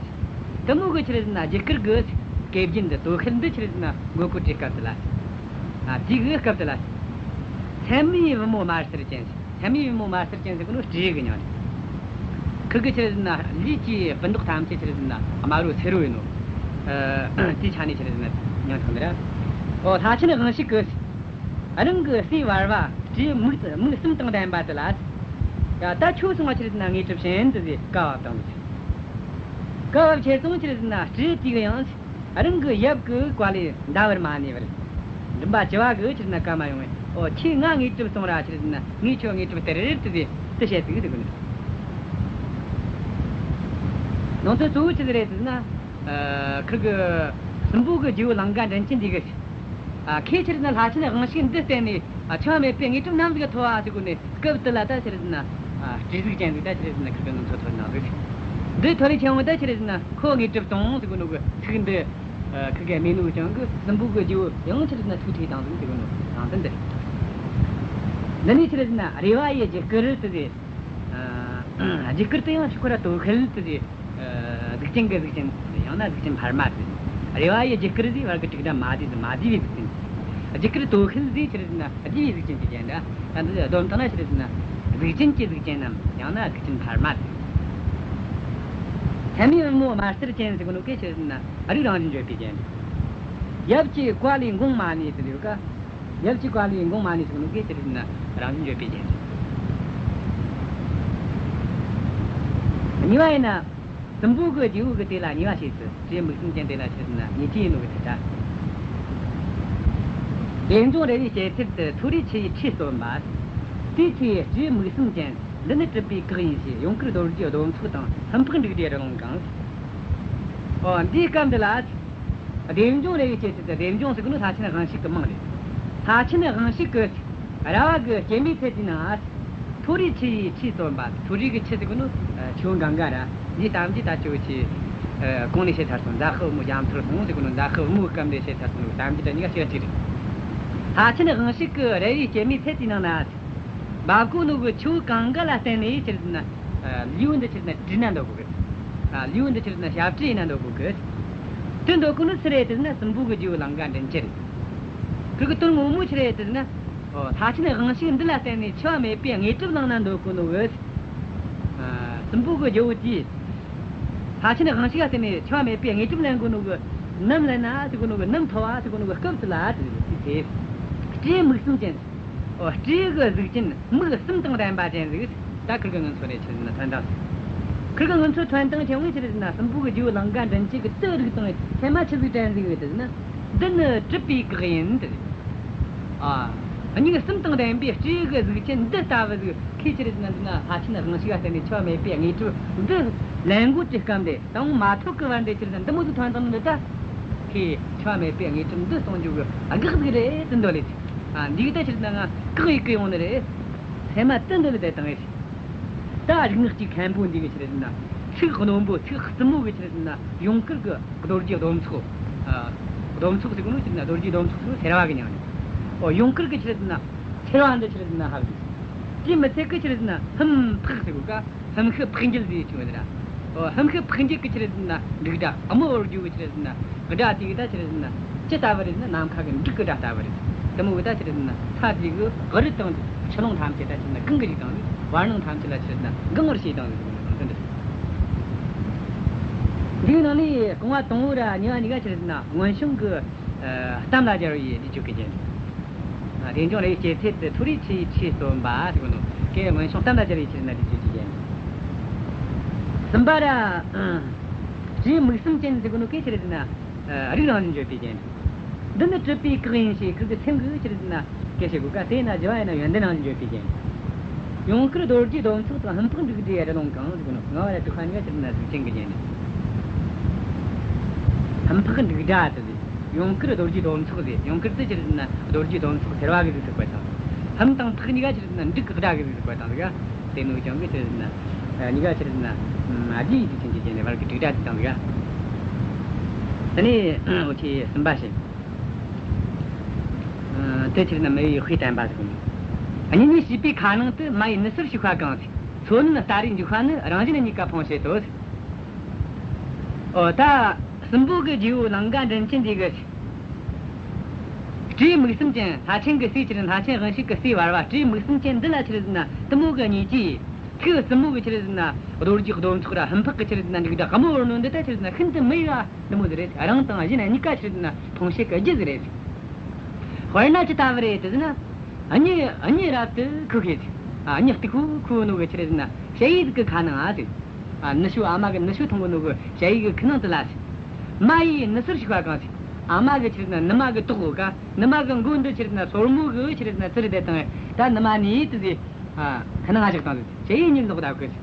དེ་མོ་གི་ཆི་རེད་ཟེར་ན་རྒྱུ་སྐར་གི་གེགས་རྒྱུན་འདི། དོ་ཤལ་འདི་ཆི་རེད་ཟེར་ན་འགོད་གོ་དུས་སྐབས་དེ་ལ། ཨ། དེ་གི་སྐབས་དེ་ལ། མཚན་མོའི་བུ་མོ་དམར་སེར་ཅན། མཚན་མོའི་བུ་མོ་དམར་སེར་ཅན་ཟེར་གོ་ནོ་སྤྲེའུ་གི་མྱིང་རེད། ཁུ་གི་ཆི་རེད་ཟེར་ན་ལུས་ཀྱི་སྤུ་མདོག་ཐམས་ཅད་ཆི་རེད་ཟེར་ན་དམར་པོ་སེར་པོ་ཡིན་ནོ། ཨ། དེའི་ཆ་ནས་ཆི་རེད་ཟེར་ན་མྱིང་ཐོགས་ནི་རེད། ཨོ། ལྷ་ཆེན་དབང་ཕྱུག་གིས་རང་གི་སྲས་བར་བ་སྤྲེའུ་མིག་མིག་གསུམ་དང་ལྡན་པ་དེ་ལ། ཡ། ད་ཁྱོད་སོང་བ་ཆི་རེད་ཟེར་ན་དངོས་གྲུབ་བྱིན་དུ་ཟེར་བཀའ་ཕབ་བཏང་ཟེར། བཀའ་ཕབ་ཁྱེར་སོང་ཆི་རེད་ཟེར་ན་སྤྲེའུ་དེ་གིས་ཡང་། རང་གི་ཡབ་ཀྱི་བཀའ་ལས་འདའ་བར་མ་ནུས་པར། མགྲིན་པ་བཅུ་བ་གིས་ཆི་རེད་ཟེར་ན་བཀའ་མ་ཡོང་བས། ཨོ། ཁྱོས་ང་དངོས་གྲུབ་སློང་ར་ཆི་རེད་ཟེར་ན་ངས་ཁྱོད་དངོས་གྲུབ་སྟེར་རེ་དུ་ཟེར་དུ་བཤད་དུས་ཟེར་གོ་ནི། ནང་དོན་གཙོ་བོ་ཆི་ཟིག་རེད་ཟེར་ན། ཨ། ཁུ་གི་སྲིན་པོ་གི་རྗེ་བོ་ལང་ཀ་མགྲིན་བཅུ་འདི་གིས། ཨ། ཁོས་ཆི་རེད་ཟེར་ན་ལྷ་ཆེན་དབང་ཕྱུག་འདི་བསྟེན་ནས། ཨ། འཆི་བ་མེད་པའི་དངོས་གྲུབ་ནམ་ཟིག་ཐོབ་ཨ་ཟེར་གོ་ནི། སྐབས་དེ་ལ་ད་ཆི་རེད་ཟེར་ན། ཨ། སྤྲེའུ་གཟུགས་ཅན་ཟིག་ད་ཆི་རེད་ཟེར་ན་ཁུ་གི་ནང་ཚོ་ཐོར་ནང་ཟིག་འདི་ཐོར་ལས་ཆེན་བོ་ད་ཆི་རེད་ཟེར་ན་ཁོ་དངོས་གྲུབ་ཐོབ་ཟེར་གོ་ནོ་གི་ཚིག་འདི། ཨ། ཁུ་གི་མེད་ནོ་ཅང་གི་སྲིན་པོ་གི་རྗེ་བོ་ཡང་ཆི་རེད་ཟེར་ན་ཐུགས་ཁྲོས་བཏང་ཟིག་ཟེར་གོ་ནོ་ནང་དོན་འདི་རེད། འདི་ནས་ཆི་རེད་ཟེར་ན་རེ་བ་ཡི་རྒྱུ་སྐར་དུ་ཟེར། ཨ། རྒྱུ་སྐར་དུ་ཡང་ཁོ་ར་དོ་ཤལ་དུ་ཟེར། ཨ། གཟུགས་ཅན་གི་གཟུགས་ཅན་ཡང་ ན་གཟུགས་ཅན་འཕར་མ་ཟེར། རེ་བ་ཡི་རྒྱུ་སྐར་ཟེར། བར་གྱི་དྲུག་སྒྲ་མ་བསྡུས་ཟེར། མ་བསྡུས་པའི་གཟུགས་ཅན། རྒྱུ་སྐར་དོ་ཤལ་ཟེར་ཆི་རེད་ཟེར་ན་བསྡུས་པའི་གཟུགས་ཅན་གྱི་རྒྱན་འདྲ། ད་འདི་བསྡོམས་བཏང་ན་ཆི་རེད་ཟེར་ན། གཟུགས་ཅན་གྱི་གཟུགས་ཅན་ནམ། ཡང་ན་གཟུགས་ཅན་འཕར་མ་ཟེར། མཚན་མོའི་བུ་མོ་དམར་སེར་ཅན་ཟེར་གོ་ནོ་གན་ཆི་རེད་ཟེར་ན་རིགས་རང་བཞིན་བརྗོད་པའི་རྒྱན་རེད། ཡབ་ཀྱི་བཀའ་ལས་འགོངས་མ་ནུས་ཟེར་ཡོད་ཀ། ཡབ་ཀྱི་བཀའ་ལས་འགོངས་མ་ནུས་ཟེར་གོ་ནོ་གན་ཆི་རེད་ཟེར་ན་རང་བཞིན་བརྗོད་པའི་རྒྱན་རེད། གཉིས་པ་ཡིན་ན། སྲིན་པོ་གི་རྗེ་བོ་གིས་དེ་ལ་གཉིས་པ་བྱས་ཚུལ། སྤྲེའུ་མིག་གསུམ་ཅན་དེ་ལ་ཆི་རེད་ཟེར་ན་ཉེས་ཅན་ཡིན་ནོ་གི་ཚུལ་འདྲ། དེ་འབྱུང་རེ་བའི་སྐྱེད་ཚལ་དུ། མཐོ་རིས་ཆུ་ཡི་ཁྲིད་སྟོན་པ། དེའི་ཚེ་སྤྲེའུ་མིག་གསུམ་ཅན། འདི་ནི་གྲུབ་པའི་གེགས་ཡིན་ཞེས། ཡུངས་ཀར་རྡོ་རྗེའི་སྡོམ་ཚོགས་དང་། ལྷུན་འཕགས་འབྲུག་སྒྲའི་རི་ཀླུང་གང་། ཨོ། འདིའི་སྐབས་འདི་ལ། དེ་འབྱུང་རེ་བའི་སྐྱེད་ཚལ་དུ། དེ་འབྱུང་ཟེར་གོ་ནོ་ལྷ་ཆེན་དབང་ཕྱུག་གི་མིང་རེད། ལྷ་ཆེན་དབང་ཕྱུག་གི་ར་བ་གི་སྐྱེད་མོས་ཚལ་དེའི་ནང་། མཐོ་རིས་ཆུ་ཡི་ཁྲིད་སྟོན་པ། མཐོ་རིས་ཀྱི་ཆུ་ཟེར་གོ་ནོ་ཆུ་བོ་གངྒཱ་ར། འདི་ལྟ་བུ་ད་ཆུ་བོ་ཆེ། གོང་ནས་བཤད་ཚར་སོང་། རྫ་ཤུལ་བུ་མོ་རྒྱ་མཚོར་ལྷུང་ཟེར་གོ་ནོ་རྫ་ཤུལ་བུ་མོའི་སྐབས་འདི་བཤད་ཚར་སོང་། ལྟ་བུ་ད་གཉིས་ཀ་ཕྱོགས་གཅིག་རེད། ལྷ་ཆེན་དབང་ཕྱུག་གི་ར་བའི་སྐྱེད་མོས་ཚལ་དེའི་ནང་ན། འབབ་གོ་ནོ་གི་ཆུ་བོ་གངྒཱ་ལ་བརྟེན་ནས་ཆི་རེད་ཟེར་ན། ལུས་འདི་ཆི་རེད་ཟེར་ན་བཀྲུས་ན་འདོད་གོ་གི། ལུས་འདི་ཆི་རེད་ཟེར་ན་ཞབས་བཀྲུས་ཡེད་ན་འདོད་གོ་གི། དེ་འདོད་གོ་ནོ་སུ་རེད་ཟེར་ན་སྲིན་པོ་གི་རྗེ་བོ་ལང་ཀ་མགྲིན་བཅུ་རེད། ཁིར་གི་དོན་ངོ་མ་ཆི་རེད་ཟེར་ན། ལྷ་ཆེན་དབང་ཕྱུག་འདི་ལ་བརྟེན་ནས་འཆི་བ་མེད་པའི་དངོས་གྲུབ་བླངས་ན་འདོད་གོ་ནོ་གི། སྲིན་པོ་གི་རྗེ་བོ་དེས། ལྷ་ཆེན་དབང་ཕྱུག་ལ་བརྟེན་ནས་འཆི་བ་མེད་པའི་དངོས་གྲུབ་ལེན་གོ་ནོ་གི། ནམ་ལེན་ན་ཟེར་གོ་ནོ་གི། ནམ་ཐོབ་པ་ཟེར་གོ་ནོ་གི་སྐབས་དེ་ལ་དེ་དེ་སྤྲེའུ་མིག་གསུམ་ཅན། ཨོ། སྤྲེའུ་གི་གཟུགས་ཅན་མིག་གསུམ་དང་ལྡན་པ་ཅན་ཟིག། ད་ཁིར་གི་ངན་ཚོ་རེ་ཆི་རེད་ཟེར་ན་ཐོན་དང་། ཁིར་གི་ངན་ཚོ་ཐོན་དང་ཆེ་བོ་ཆི་རེད་ཟེར་ན་སྲིན་པོ་གི་རྗེ་བོ་ལང་ཀ་མགྲིན་བཅུ་གིས་དེ་རིག་དང་། ཚད་མ་ཆི་ཟིག་དྲན་ཟིག་ཡོད་དེ་ཟེར་ན། འདི་ནི་གྲུབ་པའི་གེགས་ཡིན་ཏེ། ཨ། མིག་གསུམ་དང་ལྡན་པའི་སྤྲེའུ་གི་གཟུགས་ཅན་འདི་ལྟ་བུ་ཟིག་ཁོས་ཆི་རེད་ཟེར་ན། འདི་ན་ལྷ་ཆེན་དབང་ཕྱུག་ལ་བརྟེན་ནས་འཆི་བ་མེད་པའི་དངོས་གྲུབ་འདི་ལེན་གོ་དུས་སྐབས་དེ། དང་མ་ཐོབ་གི་བར་འདི་ཆི་རེད་ཟེར་ན་འདི་མོ་ཟིག་ཐོན་དང་འདི་ད། ཁོས་འཆི་བ་མེད་པའི་དངོས་གྲུབ་འདི་སློང་རྒྱུ་གི་གེགས་ཟིག་རེད་དེ་འདོད་ལེ། ཨ། འདི་གི་ད་ཆི་རེད་ཟེར་ན་ང་བཀག་ཡེད་གི་ཡོང་ནི་རེད། ཚད་མ་དེ་འདོད་ལེ་དེ་དང་ཨེ། ད་རིག་སྔགས་ཀྱི་མཁན་པོ་འདི་གིས་ཆི་རེད་ཟེར་ན། ཚིག་རྣོན་པོ་ཚིག་རྩུབ་མོ་གིས་ཆི་རེད་ཟེར་ན་ཡུངས་ཀར་གི་རྡོ་རྗེ་སྡོམ་ཚོགས། ཨ། སྡོམ་ཚོགས་ཟེར་གོ་ནོ་ཆི་རེད་ཟེར་ན་རྡོ་རྗེ་སྡོམ་ཚོགས་ཟེར་གོ་ནོ་སེར་བ་གི་མྱིང་རེད། ཨོ། ཡུངས་ཀར་གི་ཆི་རེད་ཟེར་ན་སེར་བ་འདི་ཆི་རེད་ཟེར་ན་ཕབ་ཟིག། དེ་མི་ཚད་གི་ཆི་རེད་ཟེར་ན་ལྷུན་འཕགས་ཟེར་གོ་ཀ། ལྷུན་ཤུགས་འཕགས་འགྱེད་ཟེར་ཆུང་བ་ར། ཨོ། ལྷུན་ཤུགས་འཕགས་འགྱེད་ཀྱི་ཆི་རེད་ཟེར་ན་འབྲུག་སྒྲ་དབུ་མ་བར་རྒྱུ་གི་ཆི་རེད་ཟེར་ན་སྒྲ་དེ་གི་ད་ཆི་རེད་ཟེར་ན་ཅི་ལྟ་བུ་རེད་ཟེར་ན་ནམ་མཁའ་གི་འབྲུག་གི་སྒྲ་ལྟ་བུ་རེད། དེ་མོ་གི་ད་ཆི་རེད་ཟེར་ན་ས་དེ་གི་གུ་རུ་དང་ཆུ་ཀླུང་ཐམས་ཅད་ད་ཆི་རེད་ཟེར་ན་གང་གི་ཞིག་དང་ཟིག། བར་སྣང་ཐམས་ཅད་ལ་ཆི་རེད་ཟེར་ན་གང་བར་བྱས་དང་ཟིག་ཟེར་གོ་ནོ་དོན་དེ་རེད། འདིའི་ནང་ནས་རྐང་བ་དང་པོ་ར་གཉིས་པ་གཉིས་ཀ་ཆི་རེད་ཟེར་ན་མངོན་སུམ་གི། ཨ། གཏམ་ལ་སྦྱར་བའི་ལས་རྒྱུ་གི་རྒྱན། ཨ། དེ་འབྱུང་རེ་བའི་སྐྱེད་ཚལ་དུ། མཐོ་རིས་ཆུ་ཡི་ཁྲིད་སྟོན་པ་ཟེར་གོ་ནོ་གན་མངོན་སུམ་གཏམ་ལ་སྦྱར་བའི་ཆི་རེད་ཟེར་ན་ལས་རྒྱུ་གི་རྒྱན། གསུམ་པ་ར། ཨ། སྤྲེའུ་མིག་གསུམ་ཅན་ཟེར་གོ་ནོ་གན་ཆི་རེད་ཟེར་ན། ཨ། རིགས་རང་བཞིན་བརྗོད་པའི་རྒྱན། འདི་ནི་གྲུབ་པའི་གེགས་ཡིན་ཞེས་ཁིར་གི་སེམས་གི་ཆི་རེད་ཟེར་ན་སྐད་བཤད་གོ་ཀ། དེས་ན་བཞི་བ་ཡིན་ན་ཡོན་ཏན་རང་བཞིན་བརྗོད་པའི་རྒྱན། ཡུངས་ཀར་རྡོ་རྗེ་སྡོམ་ཚོགས་དང་། ལྷུན་འཕགས་འབྲུག་སྒྲའི་རི་ཀླུང་གང་ཟེར་གོ་ནོ། ལྔ་བ་ར་དྲུག་པ་གཉིས་ཀ་ཆི་རེད་ཟེར་ན་གཟུགས་ཅན་གི་རྒྱན་རེད། ལྷུན་འཕགས་འབྲུག་སྒྲ་དེ་ཟེར། ཡུངས་ཀར་རྡོ་རྗེ་སྡོམ་ཚོགས་ཟེར། ཡུངས་ཀར་དེ་ཆི་རེད་ཟེར་ན་རྡོ་རྗེ་སྡོམ་ཚོགས་སེར་བ་གི་གཟུགས་སུ་བཀོད་དང་། ལྷུན་དང་འཕགས་གཉིས་ཀ་ཆི་རེད་ཟེར་ན་འབྲུག་གི་སྒྲ་གི་གཟུགས་སུ་བཀོད་དང་ཟིག། དེ་ནོ་ཅང་གི་ཆི་རེད་ཟེར་ན། ཨ། གཉིས་ཀ་ཆི་རེད་ཟེར་ན། ཨ། རྡོ་རྗེ་གཟུགས་ཅན་གྱི་རྒྱན་ནས་བར་གྱི་འབྲུག་སྒྲ་དེ་དང་ཟིག། དེ་ནས་འོ་ཆེ་གསུམ་པ་ཞིག། ཨ། དེ་ཆི་རེད་ཟེར་ན་མི་ཡི་དཔེ་བསྟན་པ་ཟིག་ནི། གཉེན་ཉེ་བྱིས་པའི་ཁ་ནང་དུ། མ་ཡིས་ནུ་ཞོ་ཞིག་པ་གང་ཟིག། སོ་ནམ་སྟ་རེ་འཇུག་པ་ནི། རང་གཞན་གཉིས་ཀ་ཕུང་བྱེད་དོ། ཨོ། ད་སྲིན་པོ་གི་རྗེ་བོ་ལང་ཀ་མགྲིན་བཅུ་འདི་གིས། སྤྲེའུ་མིག་གསུམ་ཅན། ལྷ་ཆེན་གི་སྲས་ཆི་རེད། ལྷ་ཆེན་དབང་ཕྱུག་གི་སྲས་བར་བ་སྤྲེའུ་མིག་གསུམ་ཅན་འདི་ལ་ཆི་རེད་ཟེར་ན་དེ་མོ་གི་ཉེས་ཅན། ཐུགས་སྲིན་མོ་གི་ཆི་རེད་ཟེར་ན་རྡོ་རྗེ་སྡོམ་ཚོགས་ར་ལྷུན་འཕགས་གི་ཆི་རེད་ཟེར་ན་འབྲུག་སྒྲ་དབུ་མ་བར་སྣང་འདི་ད་ཆི་རེད་ཟེར་ན་ཤིན་ཏུ་མི་འོས་པ་འདི་མོ་ཟིག་རེད། རང་དང་གཞན་གཉིས་ཀ་ཆི་རེད་ཟེར་ན་ཕུང་བྱེད་གི་རྒྱུ་ཟིག་རེད། དཔེར་ན་ཅི་ལྟ་བུ་རེད་ཟེར་ན། གཉིད་གཉིད་རབ་ཏུ་ཁུག་གི། ཨ། གཉིད་སྟུག་པོ་ཁུག་ནོ་གི་ཆི་རེད་ཟེར་ན་ཞ་ཡི་གི་ཁ་ནང་ང་ཟེར། ཨ། ནུ་ཞོ། ཨ་མ་གི་ནུ་ཞོ་འཐུང་གོ་ནོ་གི་ཞ་ཡི་གི་ཁ་ནང་དེ་ལ་ཟེར། མ་ཡིས་ནུ་ཞོ་ཞིག་པ་གང་ཟེར། ཨ་མ་གི་ཆི་རེད་ཟེར་ན་ནུ་མ་གི་ཏོག་གོ་ཀ། ནུ་མ་གི་མགོ་འདི་ཆི་རེད་ཟེར་ན་སོར་མོ་གི་ཆི་རེད་ཟེར་ན་བཙིར་བསྡད་དང་། ད་ནུ་མ་ནི་དེ་ཟེར། ཨ། ཁ་ནང་ང་བཞག་དང་ཟེར། ཞ་ཡི་གཉིད་ལོག་བསྡད་གི་ཟེར།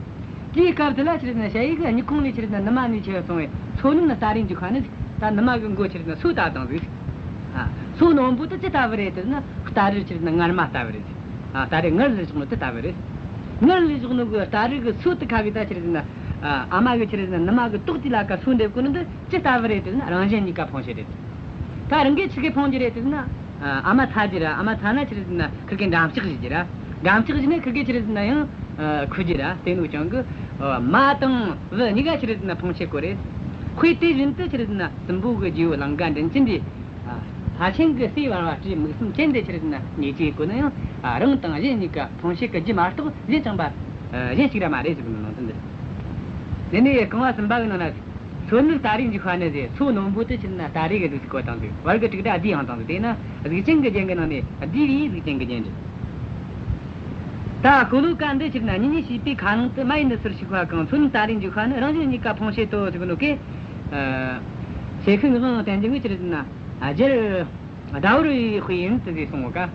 དེའི་སྐབས་དེ་ལ་ཆི་རེད་ཟེར་ན་ཞ་ཡི་གི་སྨྱུ་ཁུང་ལས་ཆི་རེད་ཟེར་ན་ནུ་མ་ནུ་ཆེ་བ་སོང་བས། སོ་ནམ་སྟ་རེ་འཇུག་པ་ནི། ད་ནུ་མ་གི་མགོ་ཆི་རེད་ཟེར་ན་སོ་བཏབ་དང་ཟིག། ཨ། སོ་རྣོན་པོ་དེ་ཅི་ལྟ་བུ་རེད་ཟེར་ན་སྟ་རེ་ཆི་རེད་ཟེར་ན་ངར་མ་ལྟ་བུ་རེད། ཨ། སྟ་རེ་ངར་ལས་བཞག་ནོ་དེ་ལྟ་བུ་རེད། ངར་ལས་བཞག་ནོ་གི་སྟ་རེ་གི་སོ་དེ་ཁ་གི་ད་ཆི་རེད་ཟེར་ན། ཨ། ཨ་མ་གི་ཆི་རེད་ཟེར་ན་ནུ་མ་གི་ཏོག་དེ་ལ་ཀ་སོ་འདེབས་གོ་ནི་འདི་ཅི་ལྟ་བུ་རེད་ཟེར་ན་རང་གཞན་གཉིས་ཀ་ཕུང་བྱེད་རེད། ད་རང་གི་ཆི་གི་ཕུང་རྒྱུ་རེད་ཟེར་ན། ཨ། ཨ་མ་ཚ་རྒྱུ་ར། ཨ་མ་ཚ་ན་ཆི་རེད་ཟེར་ན་ཁིར་གི་འགྲམ་ལྕག་བྱེད་རྒྱུ་ར། འགྲམ་ལྕག་བྱས་ན་ཁིར་གི་ཆི་རེད་ཟེར་ན་ཡང་ཁུ་རྒྱུ་ར། དེ་ནོ་ཅང་གི། ཨ། མ་དང་བུ་གཉིས་ཀ་ཆི་རེད་ཟེར་ན་ཕུང་བྱེད་གོ་རེད། དཔེ་དེ་བཞིན་དུ་ཆི་རེད་ཟེར་ན་སྲིན་པོ་གི་རྗེ་བོ་ལང་ཀ་མགྲིན་བཅུ་འདི། ཨ། ལྷ་ཆེན་གྱི་སྲས་བར་བ་སྤྲེའུ་མིག་གསུམ་ཅན་དེ་ཆི་རེད་ཟེར་ན་ཉེས་ཅན་བཀོད་ན་ཡང་། ཨ། རང་དང་གཞན་གཉིས་ཀ་ཕུང་བྱེད་ཀྱི་རྒྱུ་མ་གཏོགས་གཞན་ཅང་པ། ཨ། གཞན་གཅིག་ར་མ་རེད་ཟེར་གི་ནང་དོན་འདི། དེ་ནས་རྐང་བ་གསུམ་པ་གི་ནང་ན། མཚོ་ནུབ་ཏཱ་རེས་འཇིགས་པ་ནི་ཟེར། མཚོ་རྣོན་པོ་དེ་ཆི་རེད་ཟེར་ན་ཏཱ་རེ་གི་གཟུགས་སུ་བཀོད་བཏང་ཟིག། བར་གྱི་དྲུག་སྒྲ་བསྡུས་ཡང་བཏང་ཟིག། དེས་ན་གཟུགས་ཅན་གྱི་རྒྱན་གྱི་ནང་ནས་བསྡུས་པའི་གཟུགས་ཅན་གྱི་རྒྱན་རེད། ད་ཤོ་ལོ་ཀ་འདི་ཕྱིར་ན་གཉེན་ཉེ་བྱས་པའི་ཁ་ནང་དུ་མ་ཡིན་ནི་ཟུར་ཞིག་པ་གང་། མཚོ་ནུབ་ཏཱ་རེས་འཇིགས་པ་ནི་རང་གཞན་གཉིས་ཀ་ཕུང་བྱེད་དོ་ཟེར་གི་ནོ་གི། ཨ། ཞལ་ཤུལ་ངག་དབང་བསྟན་འཛིན་གྱིས་ཕྱིར་ན། ཨ། རྒྱལ་ཟླ་བོར་བའི་དཔེ་ཡིན་དུ་ཟེར་གསུངས་ག།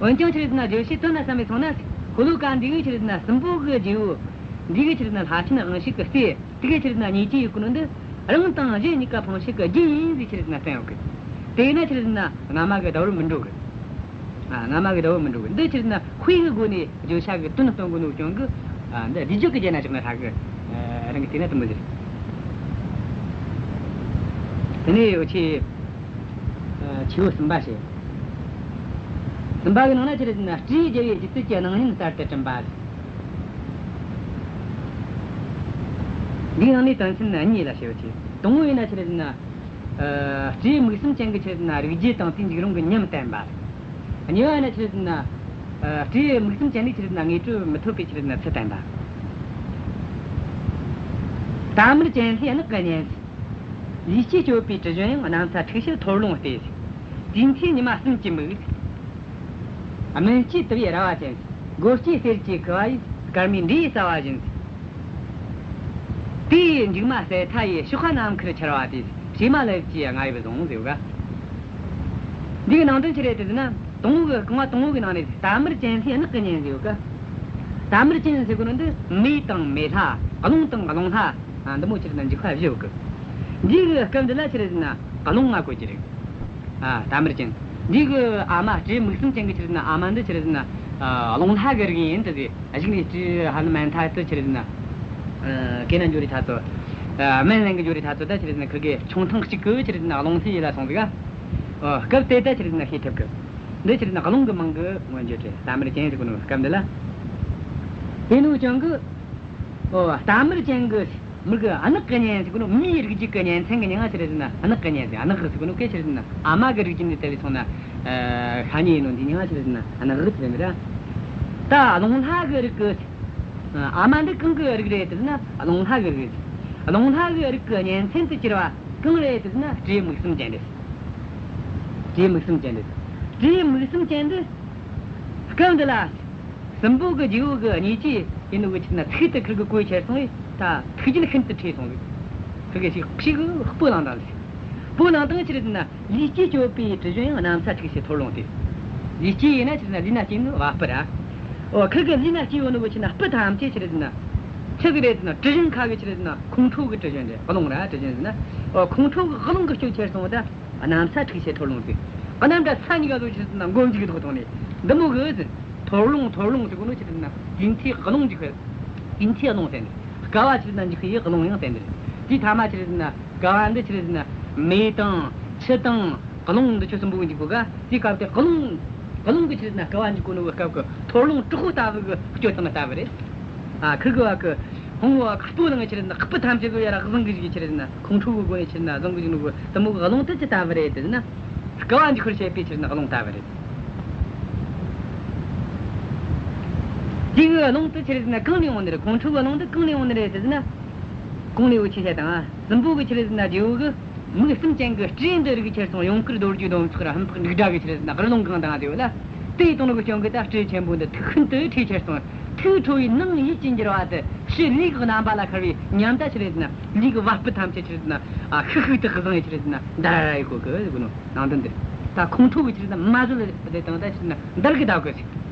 འོན་ཀྱང་ཕྱིར་ན་རྒྱལ་སྲས་དོན་ལ་བསམ་པའི་སོང་ན། ཤོ་ལོ་ཀ་འདི་གིས་ཕྱིར་ན་སྲིན་པོ་གི་རྗེ་བོ། འདི་གིས་ཕྱིར་ན་ལྷ་ཆེན་དབང་ཕྱུག་གི་སྲས། དེ་གིས་ཕྱིར་ན་ཉེས་ཅན་ཡོད་གི་ནོ་འདི། རང་དང་གཞན་གཉིས་ཀ་ཕུང་བྱེད་ཀྱི་རྒྱུ་ཡིན་ཟེར་ཕྱིར་ན་བསྟན་ཡོད་གི། དེས་ན་ཕྱིར་ན་སྔ་མ་གི་ཟླ་བོར་མི་འགྲོ་གི། ཨ། སྔ་མ་གི་ཟླ་བོར་མི་འགྲོ་གི། འདི་ཕྱིར་ན་དཔེ་གི་སྒོ་ནས་བརྗོད་བྱ་གི་དོན་སྟོན་གོ་ནོ་རྐྱེན་གིས། ཨ། འདི་བསྡུས་བརྗོད་ཀྱི་རྒྱན་ན་བཞག་ན་ཧྲ་གི། ཨ། རང་གི་དེ་ན་དུ་མི་ཟེར། དེ་ནས་འུ་ཆོས། ཨ། ཆེ་བོ་གསུམ་པ་བཤད། གསུམ་པ་གི་ནང་ན་ཕྱིར་ན་སྤྲེའུ་རྒྱལ་བའི་སྒྱུ་རྩལ་གྱི་སྣང་བརྙན་གསར་དུ་བསྐྲུན་པ། འདིའི་ནང་ནས་དོན་ཚན་གཉིས་ལ་བཤད་པ་བྱེད། དང་པོ་ཡིན་ན་ཕྱིར་ན། ཨ། སྤྲེའུ་མིག་གསུམ་ཅན་གྱི་ཕྱིར་ན་རིགས་རྒྱུད་དང་དེའི་འཇིགས་རུང་གི་ཉམས་བསྟན་པ། གཉིས་པ་ཡིན་ན་ཕྱིར་ན། ཨ། སྤྲེའུ་མིག་གསུམ་ཅན་ལས་ཕྱིར་ན་ངེས་གྲོལ་མི་ཐོབ་པའི་ཕྱིར་ན་ཚུལ་བསྟན་པ། རྟ་དམར་ཅན་ལྷའི་ནགས་ཀྱི་གཉེན། ལུས་སྐྱེས་སྤྱོད་པའི་དྲི་བཞོན་ཡང་། གནམ་ས་འཁྲུགས་བྱེད་ཐོར་རླུང་སྟེ། དུས་མཐའི་ཉི་མ་གསུམ་གྱི་མིག། སྨིན་སྐྱེས་དུ་བའི་ར་བ་ཅན། སྒོ་སྐྱེས་གསེར་གྱི་ཁུ་བ་ཡིས། སྐར་མའི་འབྲས་ཟ་བ་བཞིན། དེའི་མཇུག་མ་ཟད་མཐའ་ཡས་ཕྱོགས་ཁ་ནམ་མཁར་འཆར་བ་དེ། བྱེ་མ་ལེབ་ཀྱི་རྔ་ཡབ་བཟུང་ཟེར་ག། འདི་གི་ནང་དོན་ཆི་རེད་ཟེར་ན། དང་པོ་གི་རྐང་བ་དང་པོ་གི་ནང་ནས་རྟ་དམར་ཅན་ལྷའི་ནགས་ཀྱི་གཉེན་ཟེར་ག། རྟ་དམར་ཅན་ཟེར་གོ་ནོ་འདི་མེ་དང་མེ་ལྷ། རླུང་དང་རླུང་ལྷ། ཨ། འདི་མོ་ཕྱིར་ན་འཇིགས་པ་བཞི་ཡོད་གི། འདི་གི་སྐབས་འདི་ལ་ཆི་རེད་ཟེར་ན་རླུང་ང་བཀོད་ཀྱི་རེད། ཨ། རྟ་དམར་ཅན། འདི་གི་ཨ་མ་སྤྲེའུ་མིག་གསུམ་ཅན་གི་ཆི་རེད་ཟེར་ན་ཨ་མ་འདི་ཆི་རེད་ཟེར་ན། ཨ། རླུང་ལྷ་གི་རིགས་ཡིན་དུ་ཟེར། གཞུག་ནས་སྤྲེའུ་ཧ་ནུ་མན་ཐ་དུ་ཆི་རེད་ཟེར་ན། ཨ། སྐེ་ན་འགྱོ་རི་ཐ་ཚོ། ཨ། སྨན་ལེན་གི་འགྱོ་རི་ཐ་ཚོ་ད་ཆི་རེད་ཟེར་ན་ཁི་གེ་ཆུང་ཐང་གཅིག་གི་ཆི་རེད་ཟེར་ན་རླུང་ལྷའི་ཡུལ་ལ་སོང་ཟིག་ག། ཨོ། སྐབས་དེ་ད་ཆི་རེད་ཟེར་ན་ཤེས་ཐུབ་གི། འདི་ཆི་རེད་ཟེར་ན་རླུང་གི་མིང་གི་མངོན་བརྗོད་རེད། རྟ་དམར་ཅན་ཟེར་གོ་ནོ་སྐབས་འདི་ལ། དེ་ནོ་ཅང་གི། ཨོ། རྟ་དམར་ཅན་གི། མི་གི་ཨ་ནག་གི་གཉེན་ཟེར་གོ་ནོ། མིའི་རིགས་རྒྱུད་ཀྱི་གཉེན་ཚན་གི་མྱིང་ང་ཆི་རེད་ཟེར་ན་ཨ་ནག་གི་གཉེན་ཟེར། ཨ་ནག་ཟེར་གོ་ནོ་སྐད་ཆི་རེད་ཟེར་ན་ཨ་མ་གི་རིགས་རྒྱུད་ནས་དར་བའི་སོང་ན། ཨ། ཤ་ཉེ་ཡིན་ནོ་འདི་མྱིང་ང་ཆི་རེད་ཟེར་ན་ཨ་ནག་ཟེར་མི་ར། ད་རླུང་ལྷ་གི་རིགས་ཀྱི། ཨ་མ་འདི་གང་གི་རིགས་རེད་ཟེར་ན་རླུང་ལྷ་གི་རིགས་རེད། རླུང་ལྷ་གི་རིགས་ཀྱི་གཉེན་ཚན་དུ་གྱུར་བ་གང་རེད་ཟེར་ན་སྤྲེའུ་མིག་གསུམ་ཅན་རེད། སྤྲེའུ་མིག་གསུམ་ཅན་རེད། སྤྲེའུ་མིག་གསུམ་ཅན་འདི་སྐབས་འདི་ལ། སྲིན་པོ་གི་རྗེ་བོ་གི་ཉེས་ཅན་ཡིན་ནོ་གི་ཆི་རེད་ན་ཚིག་དེ་ཁིར་གི་གོ་ཁྱེར་སོང་བས། ད་ཐུགས་རྒྱུད་ཤིན་ཏུ་ཁྲོས་སོང་ཟིག། ཁིར་གི་ཞིག་ཞིག་གི་སྤུ་ལངས་དང་ཟིག། སྤུ་ལངས་དང་ཆི་རེད་ན་ལུས་སྐྱེས་སྤྱོད་པའི་དྲི་བཞོན་ཡང་། གནམ་ས་འཁྲུགས་བྱེད་ཐོར་རླུང་སྟེ། ལུས་སྐྱེས་ཡིན་ན་ཆི་རེད་ན་ལུས་ན་སྐྱེས་ནི་བ་སྤུ་ར། ཨོ། ཁིར་གི་ལུས་ན་སྐྱེས་ཡོད་ནོ་གི་ཆི་རེད་ན་སྤུ་ཐམས་ཅད་ཆི་རེད་ན། ཆི་ཟིག་རེད་ན་དྲི་བཞོན་ཁ་གི་ཆི་རེད་ན་ཁོང་ཁྲོ་གི་དྲི་བཞོན་རེད། རླུང་ར་དྲི་བཞོན་ཟེར་ན། ཨོ། ཁོང་ཁྲོ་གི་རླུང་གི་སྤྱོད་ཁྱེར་སོང་བ་ད། གནམ་ས་འཁྲུགས་བྱེད་ཐོར་རླུང་ཟེར། གནམ་དང་ས་གཉིས་ཀ་ཚོ་ཆི་རེད་ན་མགོ་མཇུག་ཐོག་ཐོག་ནས་འདི་མོ་གི་ཟེར། ཐོར་རླུང་ཐོར་རླུང་ཟེར་གོ་ནོ་ཆི་རེད་ན་དུས་མཐའི་རླུང་འཇིགས་པའི། དུས་མཐའི་རླུང་ཟེར་ནས། བསྐལ་བ་ཆི་རེད་ན་འཇིགས་པའི་རླུང་ཡང་ཟེར་ནས། དེའི་ཐ་མ་ཆི་རེད་ན་བསྐལ་བ་འདི་ཆི་རེད་ན་མེ་དང་ཆུ་དང་རླུང་འདི་ཆོ་གསུམ་པོ་གི་འཇིགས་གོ་ག། དེའི་སྐབས་དེ་རླུང་། རླུང་གི་ཆི་རེད་ན་བསྐལ་བ་འཇིགས་གོ་ནོ་གི་སྐབས་ཀྱི་ཐོར་རླུང་དྲག་པོ་ལྟ་བུ་གི་སྐྱོ་དང་ལྟ་བུ་རེད། ཨ། ཁིར་གི་བ་གི། ཧོང་བ་ཁ་སྤུ་ལངས་ཆི་རེད་ན་སྤུ་ཐམས་ཅད་གི་ཡར་ར་གཟིང་གི་ཞིག་ཆི་རེད་ན་ཁོང་ཁྲོ་གི་སྒོ་ནས་ཆི་རེད་ན་གཟིང་གི་ཞིག་ནོ་གི་དེ་མོ་གི་རླུང་དེ་ཅི་ལྟ་བུ་རེད་ཟེར་ན། བསྐལ་བ་འཇིགས་པར་བྱེད་པའི་ཆི་རེད་ན་རླུང་ལྟ་བུ་རེད། དེ་གི་རླུང་དེ་ཆི་རེད་ན་གང་ནས་འོང་ནི་རེད། ཁོང་ཁྲོ་གི་རླུང་དེ་གང་ནས་འོང་ནི་རེད་ཟེར་ན། གོང་ནས་འུ་ཆོས་བཤད་དང་། སྲིན་པོ་གི་ཆི་རེད་ན་རྗེ་བོ་གི། མིག་གསུམ་ཅན་གྱི་སྤྲེའུ་འདི་རིག་ཁྱེར་སོང་། ཡུངས་དཀར་རྡོ་རྗེ་སྡོམ་ཚོགས་ར་ཧམ་པ་འབྲུག་སྒྲ་གི་ཆི་རེད་ན་རླུང་གང་དང་དེ་བ་ལ། དེ་ཡི་དོན་གི་སྐྱོན་གི་ད་སྤྲེའུ་ཆེན་པོ་འདི་ཐུགས་ཤིན་ཏུ་ཁྲོས་ཁྱེར་སོང་། ཐུགས་ཁྲོ་བའི་ནང་ཡིད་ཀྱི་འགྱུར་བ་དེ་ཕྱི་ལུས་ཀྱི་རྣམ་པ་ལ་ཤར་བའི་ཉམས་ད་ཆི་རེད་ན་ལུས་ཀྱི་བ་སྤུ་ཐམས་ཅད་ཆི་རེད་ན། ཨ། ཤུག་ཤུག་ཏུ་གཟིང་ཡི་ཆི་རེད་ན་འདར་ཡི་གོ་གི་ཟེར་གོ་ནོ་ནང་དོན་འདི། ད་ཁོང་ཁྲོ་གི་ཆི་རེད་ན་མ་བཟོད་དེ་དང་ད་ཆི་རེད་ན་འདར་གི་ད་གོ་ཟེར།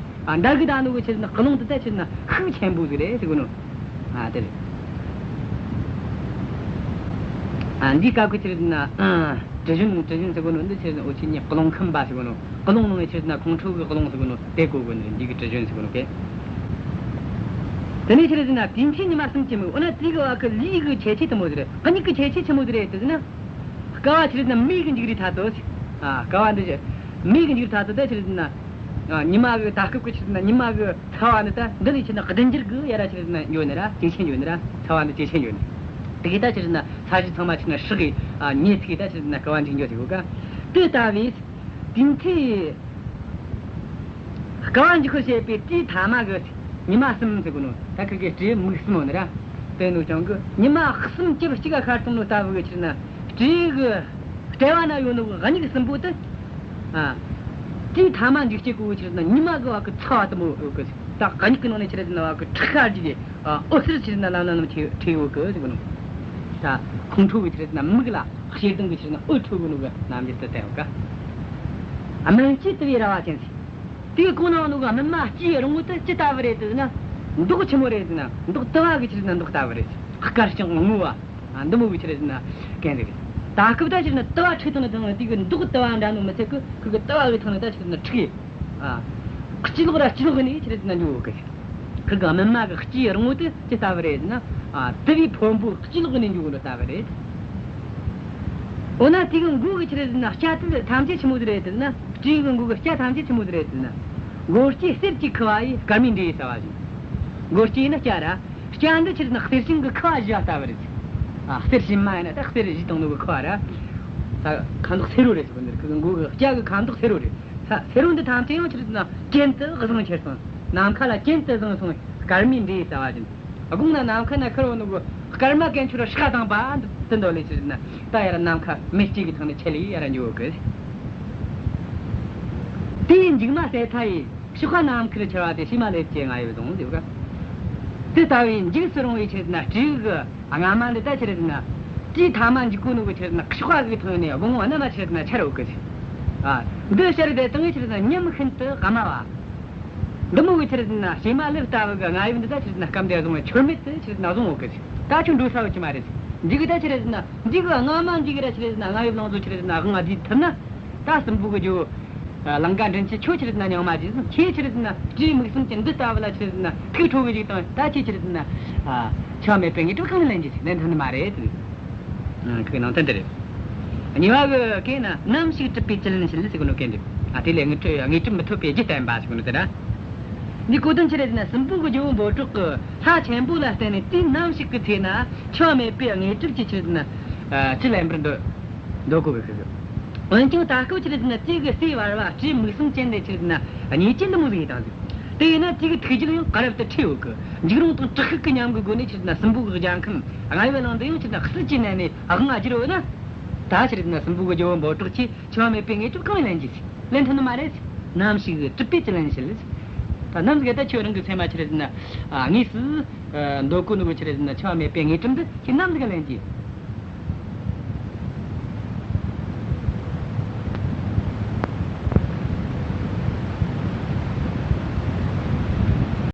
ཨ། འདར་གི་ད་ནོ་གི་ཆི་རེད་ན་རླུང་དེ་ད་ཆི་རེད་ན་ཤུགས་ཆེན་པོ་ཟིག་རེད་ཟེར་གོ་ནོ། ཨ། དེ་རེད། ཨ། འདིའི་སྐབས་ཀྱི་ཆི་རེད་ན། ཨ། དྲི་བཞོན། དྲི་བཞོན་ཟེར་གོ་ནོ་འདི་ཆི་རེད་ན་འུ་ཆོས་ནི་རླུང་ཁམས་པ་ཟེར་གོ་ནོ། རླུང་ནང་ཆི་རེད་ན་ཁོང་ཁྲོ་གི་རླུང་ཟེར་གོ་ནོ་དེ་གོ་གོ་ནི་འདི་གི་དྲི་བཞོན་ཟེར་གོ་ནོ་གི། དེ་ནས་ཆི་རེད་ན་དུས་མཐའི་ཉི་མ་གསུམ་གྱི་མིག། འོ་ན་དེ་གི་བ་གི་ལུས་གི་ཁྱད་ཆོས་དེ་མོ་ཟིག་རེད། གཉིད་གི་ཁྱད་ཆོས་ཆི་མོ་ཟིག་རེད་ཟེར་ན། བསྐལ་བ་ཆི་རེད་ན་མེ་གི་འཇིག་རི་ཐ་ཚོ། ཨ། བསྐལ་བ་འདི་ཆི། མེ་གི་འཇིག་རི་ཐ་ཚོ་ད་ཆི་རེད་ན། ཨ། ཉི་མ་གི་ད་སྐབས་ཀྱི་ཆི་རེད་ན་ཉི་མ་གི་ཚ་བ་ནི་ད་འདི་ལས་ཆི་རེད་ན་བདུན་འགྱུར་གི་ཡར་ར་ཆི་རེད་ན་ཡོད་ནི་ར། ཇེ་ཆེན་ཡོད་ནི་ར། ཚ་བ་འདི་ཇེ་ཆེན་ཡོད་ནི། དེ་གི་ད་ཆི་རེད་ན་ས་གཞི་ཚང་མ་ཆི་རེད་ན་སྲེག་གི། ཨ། མེ་ཚིག་གི་ད་ཆི་རེད་ན་བསྐལ་བ་འཇིག་འགྲོ་ཟེར་གོ་ཀ། དེ་ལྟ་བུའི་དུས་མཐའི་བསྐལ་བ་འཇིག་པར་བྱེད་པའི་དུས་ཐ་མ་གི་ཉི་མ་གསུམ་ཟེར་གོ་ནོ། ད་ཁི་གི་སྤྲེའུ་མིག་གསུམ་ཡོད་ནི་ར། དེ་ནོ་ཅང་གི་ཉི་མ་གསུམ་སྐྱིབས་གཅིག་ག་ཤར་སོང་ནོ་ལྟ་བུ་གི་ཆི་རེད་ན་སྤྲེའུ་གི་དཔྲལ་བ་ན་ཡོད་ནོ་གི་མིག་གསུམ་པོ་དེ། ཨ། དུས་ཐ་མ་འཇིག་བྱེད་གོ་གི་ཆི་རེད་ན་ཉི་མ་གི་བ་གི་ཚ་བ་དེ་མོ་ཡོད་གི། ད་མིག་གི་ནང་ནས་ཆི་རེད་ན་བ་གི་ཁྲག་ཤར་གྱི་གི། ཨ། འོད་ཟེར་ཆི་རེད་ན་ལམ་ལམ་ལམ་འཕྲོས་འཕྲོས་ཡོད་གི་ཟེར་གོ་ནོ། ད་ཁོང་ཁྲོ་གི་ཆི་རེད་ན་མིག་ལ་ཞེ་སྡང་གི་ཆི་རེད་ན་འོད་འཕྲོ་གི་ནོ་གི་རྣམ་འགྱུར་དེ་བསྟན་ཡོད་ཀ། སྨིན་བྱེད་དུ་བའི་ར་བ་ཅན་ཟེར། དེ་གི་གོང་ན་ནོ་གི་སྨིན་མ་སྐྱེས་རིང་བོ་དེ་ཅི་ལྟ་བུ་རེད་ཟེར་ན། མདོག་ཆི་མོ་རེད་ཟེར་ན། མདོག་དུ་བ་གི་ཆི་རེད་ན་མདོག་ལྟ་བུ་རེད། དཀར་ཞིང་སྔོ་བ། ཨ། འདི་མོ་གི་ཆི་རེད་ཟེར་ན་གན་ཟིག་རེད། ད་སྐབས་ད་ཆི་རེད་ན་དུ་བ་འཁྲིགས་བཏང་ནི་དང་དེ་གི་མདོག་དུ་བ་འདྲ་ནོ་མི་ཚད་གི། ཁི་གི་དུ་བ་གི་ཐང་ནས་ད་ཆི་རེད་ན་འཁྲིགས། ཨ། སྐྱི་ལོག་ར་སྐྱི་ལོག་ནས་ཆི་རེད་ཟེར་ན་འགྱོ་གི། ཁི་གི་སྨིན་མ་གི་སྐྱེས་རིང་བོ་དེ་ཅི་ལྟ་བུ་རེད་ཟེར་ན། ཨ། དུ་བའི་ཕུང་པོ་སྐྱི་ལོག་ནས་འགྱོ་གི་ནོ་ལྟ་བུ་རེད། འོ་ན་དེ་གི་མགོ་གི་ཆི་རེད་ཟེར་ན་སྐྲ་དེ་ཐམས་ཅད་ཆི་མོ་ཟིག་རེད་ཟེར་ན། སྤྲེའུ་གི་མགོ་གི་སྐྲ་ཐམས་ཅད་ཆི་མོ་ཟིག་རེད་ཟེར་ན། མགོ་སྐྱེས་གསེར་གྱི་ཁུ་བ་ཡིས། སྐར་མའི་འབྲས་ཡོས་ཟ་བ་བཞིན། མགོ་སྐྱེས་ནི་སྐྲ་ར། སྐྲ་འདི་ཆི་རེད་ཟེར་ན་གསེར་ཞུན་གི་ཁུ་བ་བཞི་བ་ལྟ་བུ་རེད། ཨ། གསེར་ཞུན་མ་ཡིན་ན་ད་གསེར་བཞི་བཏང་ནོ་གི་ཁུ་བ་ར། ད་ཁ་མདོག་སེར་བོ་རེད་ཟེར་གོ་ནི། ཁི་གི་མགོ་གི་སྐྲ་གི་ཁ་མདོག་སེར་བོ་རེད། ས་སེར་བོ་འདི་ཐམས་ཅད་ཡང་ཆི་རེད་ཟེར་ན་གྱེན་དུ་བཟང་ཁྱེར་སོང་། ནམ་མཁའ་ལ་གྱེན་དུ་བཟང་སོང་། སྐར་མའི་འབྲས་ཡོས་ཟ་བ་བཞིན། དགུང་ན་ནམ་མཁའ་ན་ཁུར་བོ་ནོ་གི་སྐར་མ་གན་ཆུ་ར་ཧྲ་དང་པ་འདི་འདོད་ལས་ཆི་རེད་ཟེར་ན། ད་ཡར་ནམ་མཁའ་མེ་ལྕེ་གི་ཐང་ནས་ཆད་ལས་ཡར་འགྱོ་གི། དེའི་མཇུག་མ་ཟད་མཐའ་ཡས། གཤོག་པ་ནམ་མཁར་འཕྱུར་བ་དེ། ཕྱེ་མ་ལེབ་ཀྱི་རྔ་ཡབ་བཟུང་ཟེར་བ། དེ་ལྟ་བུའི་འཇིགས་སུ་རུང་བའི་ཆི་རེད་ཟེར་ན་སྤྲེའུ་གི་རྔ་མ་འདི་ད་ཆི་རེད་ཟེར་ན། དུས་ཐ་མ་འཇིག་གོ་ནོ་གི་ཆི་རེད་ཟེར་ན་གཤོག་པ་གི་ཐང་ནས་དགུང་བ་ན་མ་ཆི་རེད་ཟེར་ན་འཕྱར་ཡོད་གི། ཨ། འདི་ཕྱར་དེ་དང་ཆི་རེད་ཟེར་ན་ཉམས་ཤིན་ཏུ་དམའ་བ། འདི་མོ་གི་ཆི་རེད་ཟེར་ན་ཕྱེ་མ་ལེབ་ལྟ་བུ་གི་རྔ་ཡབ་འདི་ད་ཆི་རེད་ཟེར་ན་སྐབས་འདིར་བཟུང་བའི་འཕྱུར་མེད་དུ་ཆི་རེད་ཟེར་ན་བཟུང་ཡོད་གི། ད་ཁྱོད་འགྲོ་ས་ཡོད་ཀྱི་མ་རེད། འདི་གི་ད་ཆི་རེད་ཟེར་ན། འདི་གི་རྔ་མ་འདི་གི་ར་ཆི་རེད་ཟེར་ན་རྔ་ཡབ་ལང་ཚོ་ཆི་རེད་ཟེར་ན་དབང་ང་བསྡུས་ཐུབ་ན། ད་སྲིན་པོ་གི་རྒྱལ་བོ། ཨ། ལང་ཀ་མགྲིན་བཅུ་ཁྱོད་ཆི་རེད་ཟེར་ན་སྙིང་མ་རྗེ་ཟིན། ཁྱེད་ཆི་རེད་ཟེར་ན་སྤྲེའུ་མིག་གསུམ་གྱི་འདི་ལྟ་བུ་ལ་ཆི་རེད་ཟེར་ན་ཐུགས་ཁྲོ་གི་ཅིག་དང་། ད་ཁྱེད་ཆི་རེད་ཟེར་ན། ཨ། འཆི་བ་མེད་པའི་དངོས་གྲུབ་གང་ལེན་རྒྱུ་ཟེར་ལེན་ཐུབ་ནི་མ་རེད། ཨ། ཁོའི་ནང་དོན་འདི་རེད། གཉིས་པ་གི་སྐད་ན། ནམ་ཞིག་གྲུབ་པའི་བཅུད་ལེན་བྱེད་ཟེར་གོ་ནོ་སྐད་འདི། ཨ། དེ་ལས་དངོས་གྲུབ་དངོས་གྲུབ་མི་ཐོབ་པའི་རྒྱུ་བསྟན་པ་ཟེར་གོ་ནོ་དེ་ར། འདི་གོ་དོན་ཆི་རེད་ཟེར་ན། སྲིན་པོ་གི་རྒྱལ་པོ་འབོད་སྒྲོགས་ཀྱིས་ལྷ་ཆེན་པོ་ལ་བརྟེན་ནས་དུས་ནམ་ཞིག་གི་ཚེ་ན་འཆི་བ་མེད་པའི་དངོས་གྲུབ་ཀྱི་ཆི་རེད་ཟེར་ན། ཨ། བཅུད་ལེན་པར་འདོད། འདོད་གོ་གི་ཟེར། འོན་ཀྱང་ད་སྐབས་ཆི་རེད་ཟེར་ན་དེ་གི་སྲས་བར་བ་སྤྲེའུ་མིག་གསུམ་ཅན་དེ་ཆི་རེད་ཟེར་ན་ཉེས་ཅན་འདི་མོ་ཟིག་ཡིན་དང་ཟིག། དེ་ཡིན་ན་དེ་གི་ཐུགས་རྒྱུད་ཡང་ག་རབ་ཏུ་འཁྲུགས་ཡོད་གི། འཇིགས་རུང་དང་དྲག་ཤུགས་ཀྱི་ཉམས་ཀྱི་སྒོ་ནས་ཆི་རེད་ཟེར་ན་སྲིན་པོ་གི་རྒྱལ་ཁམས་རྔ་ཡབ་གླིང་འདི་ཡང་ཆི་རེད་ཟེར་ན་ཟིལ་གྱིས་མནན་ནས་དབང་ང་བསྒྱུར་ཡོད་ན། ད་ཆི་རེད་ཟེར་ན་སྲིན་པོ་གི་རྒྱལ་པོ་འབོད་སྒྲོགས་ཀྱིས་འཆི་བ་མེད་པའི་དངོས་གྲུབ་གང་ལེན་རྒྱུ་ཟེར། ལེན་ཐུབ་ནི་མ་རེད་ཟེར། ནམ་ཞིག་གྲུབ་པའི་བཅུད་ལེན་བྱེད་ཟེར། ད་ནམ་ཟིག་ད་ཁྱོད་རང་གི་སེམས་མ་ཆི་རེད་ཟེར་ན། ཨ། དངོས་སུ། ཨ། འདོད་གོ་ནོ་གི་ཆི་རེད་ཟེར་ན་འཆི་བ་མེད་པའི་དངོས་གྲུབ་འདི་ཁྱེད་ནམ་ཟིག་ལེན་རྒྱུ།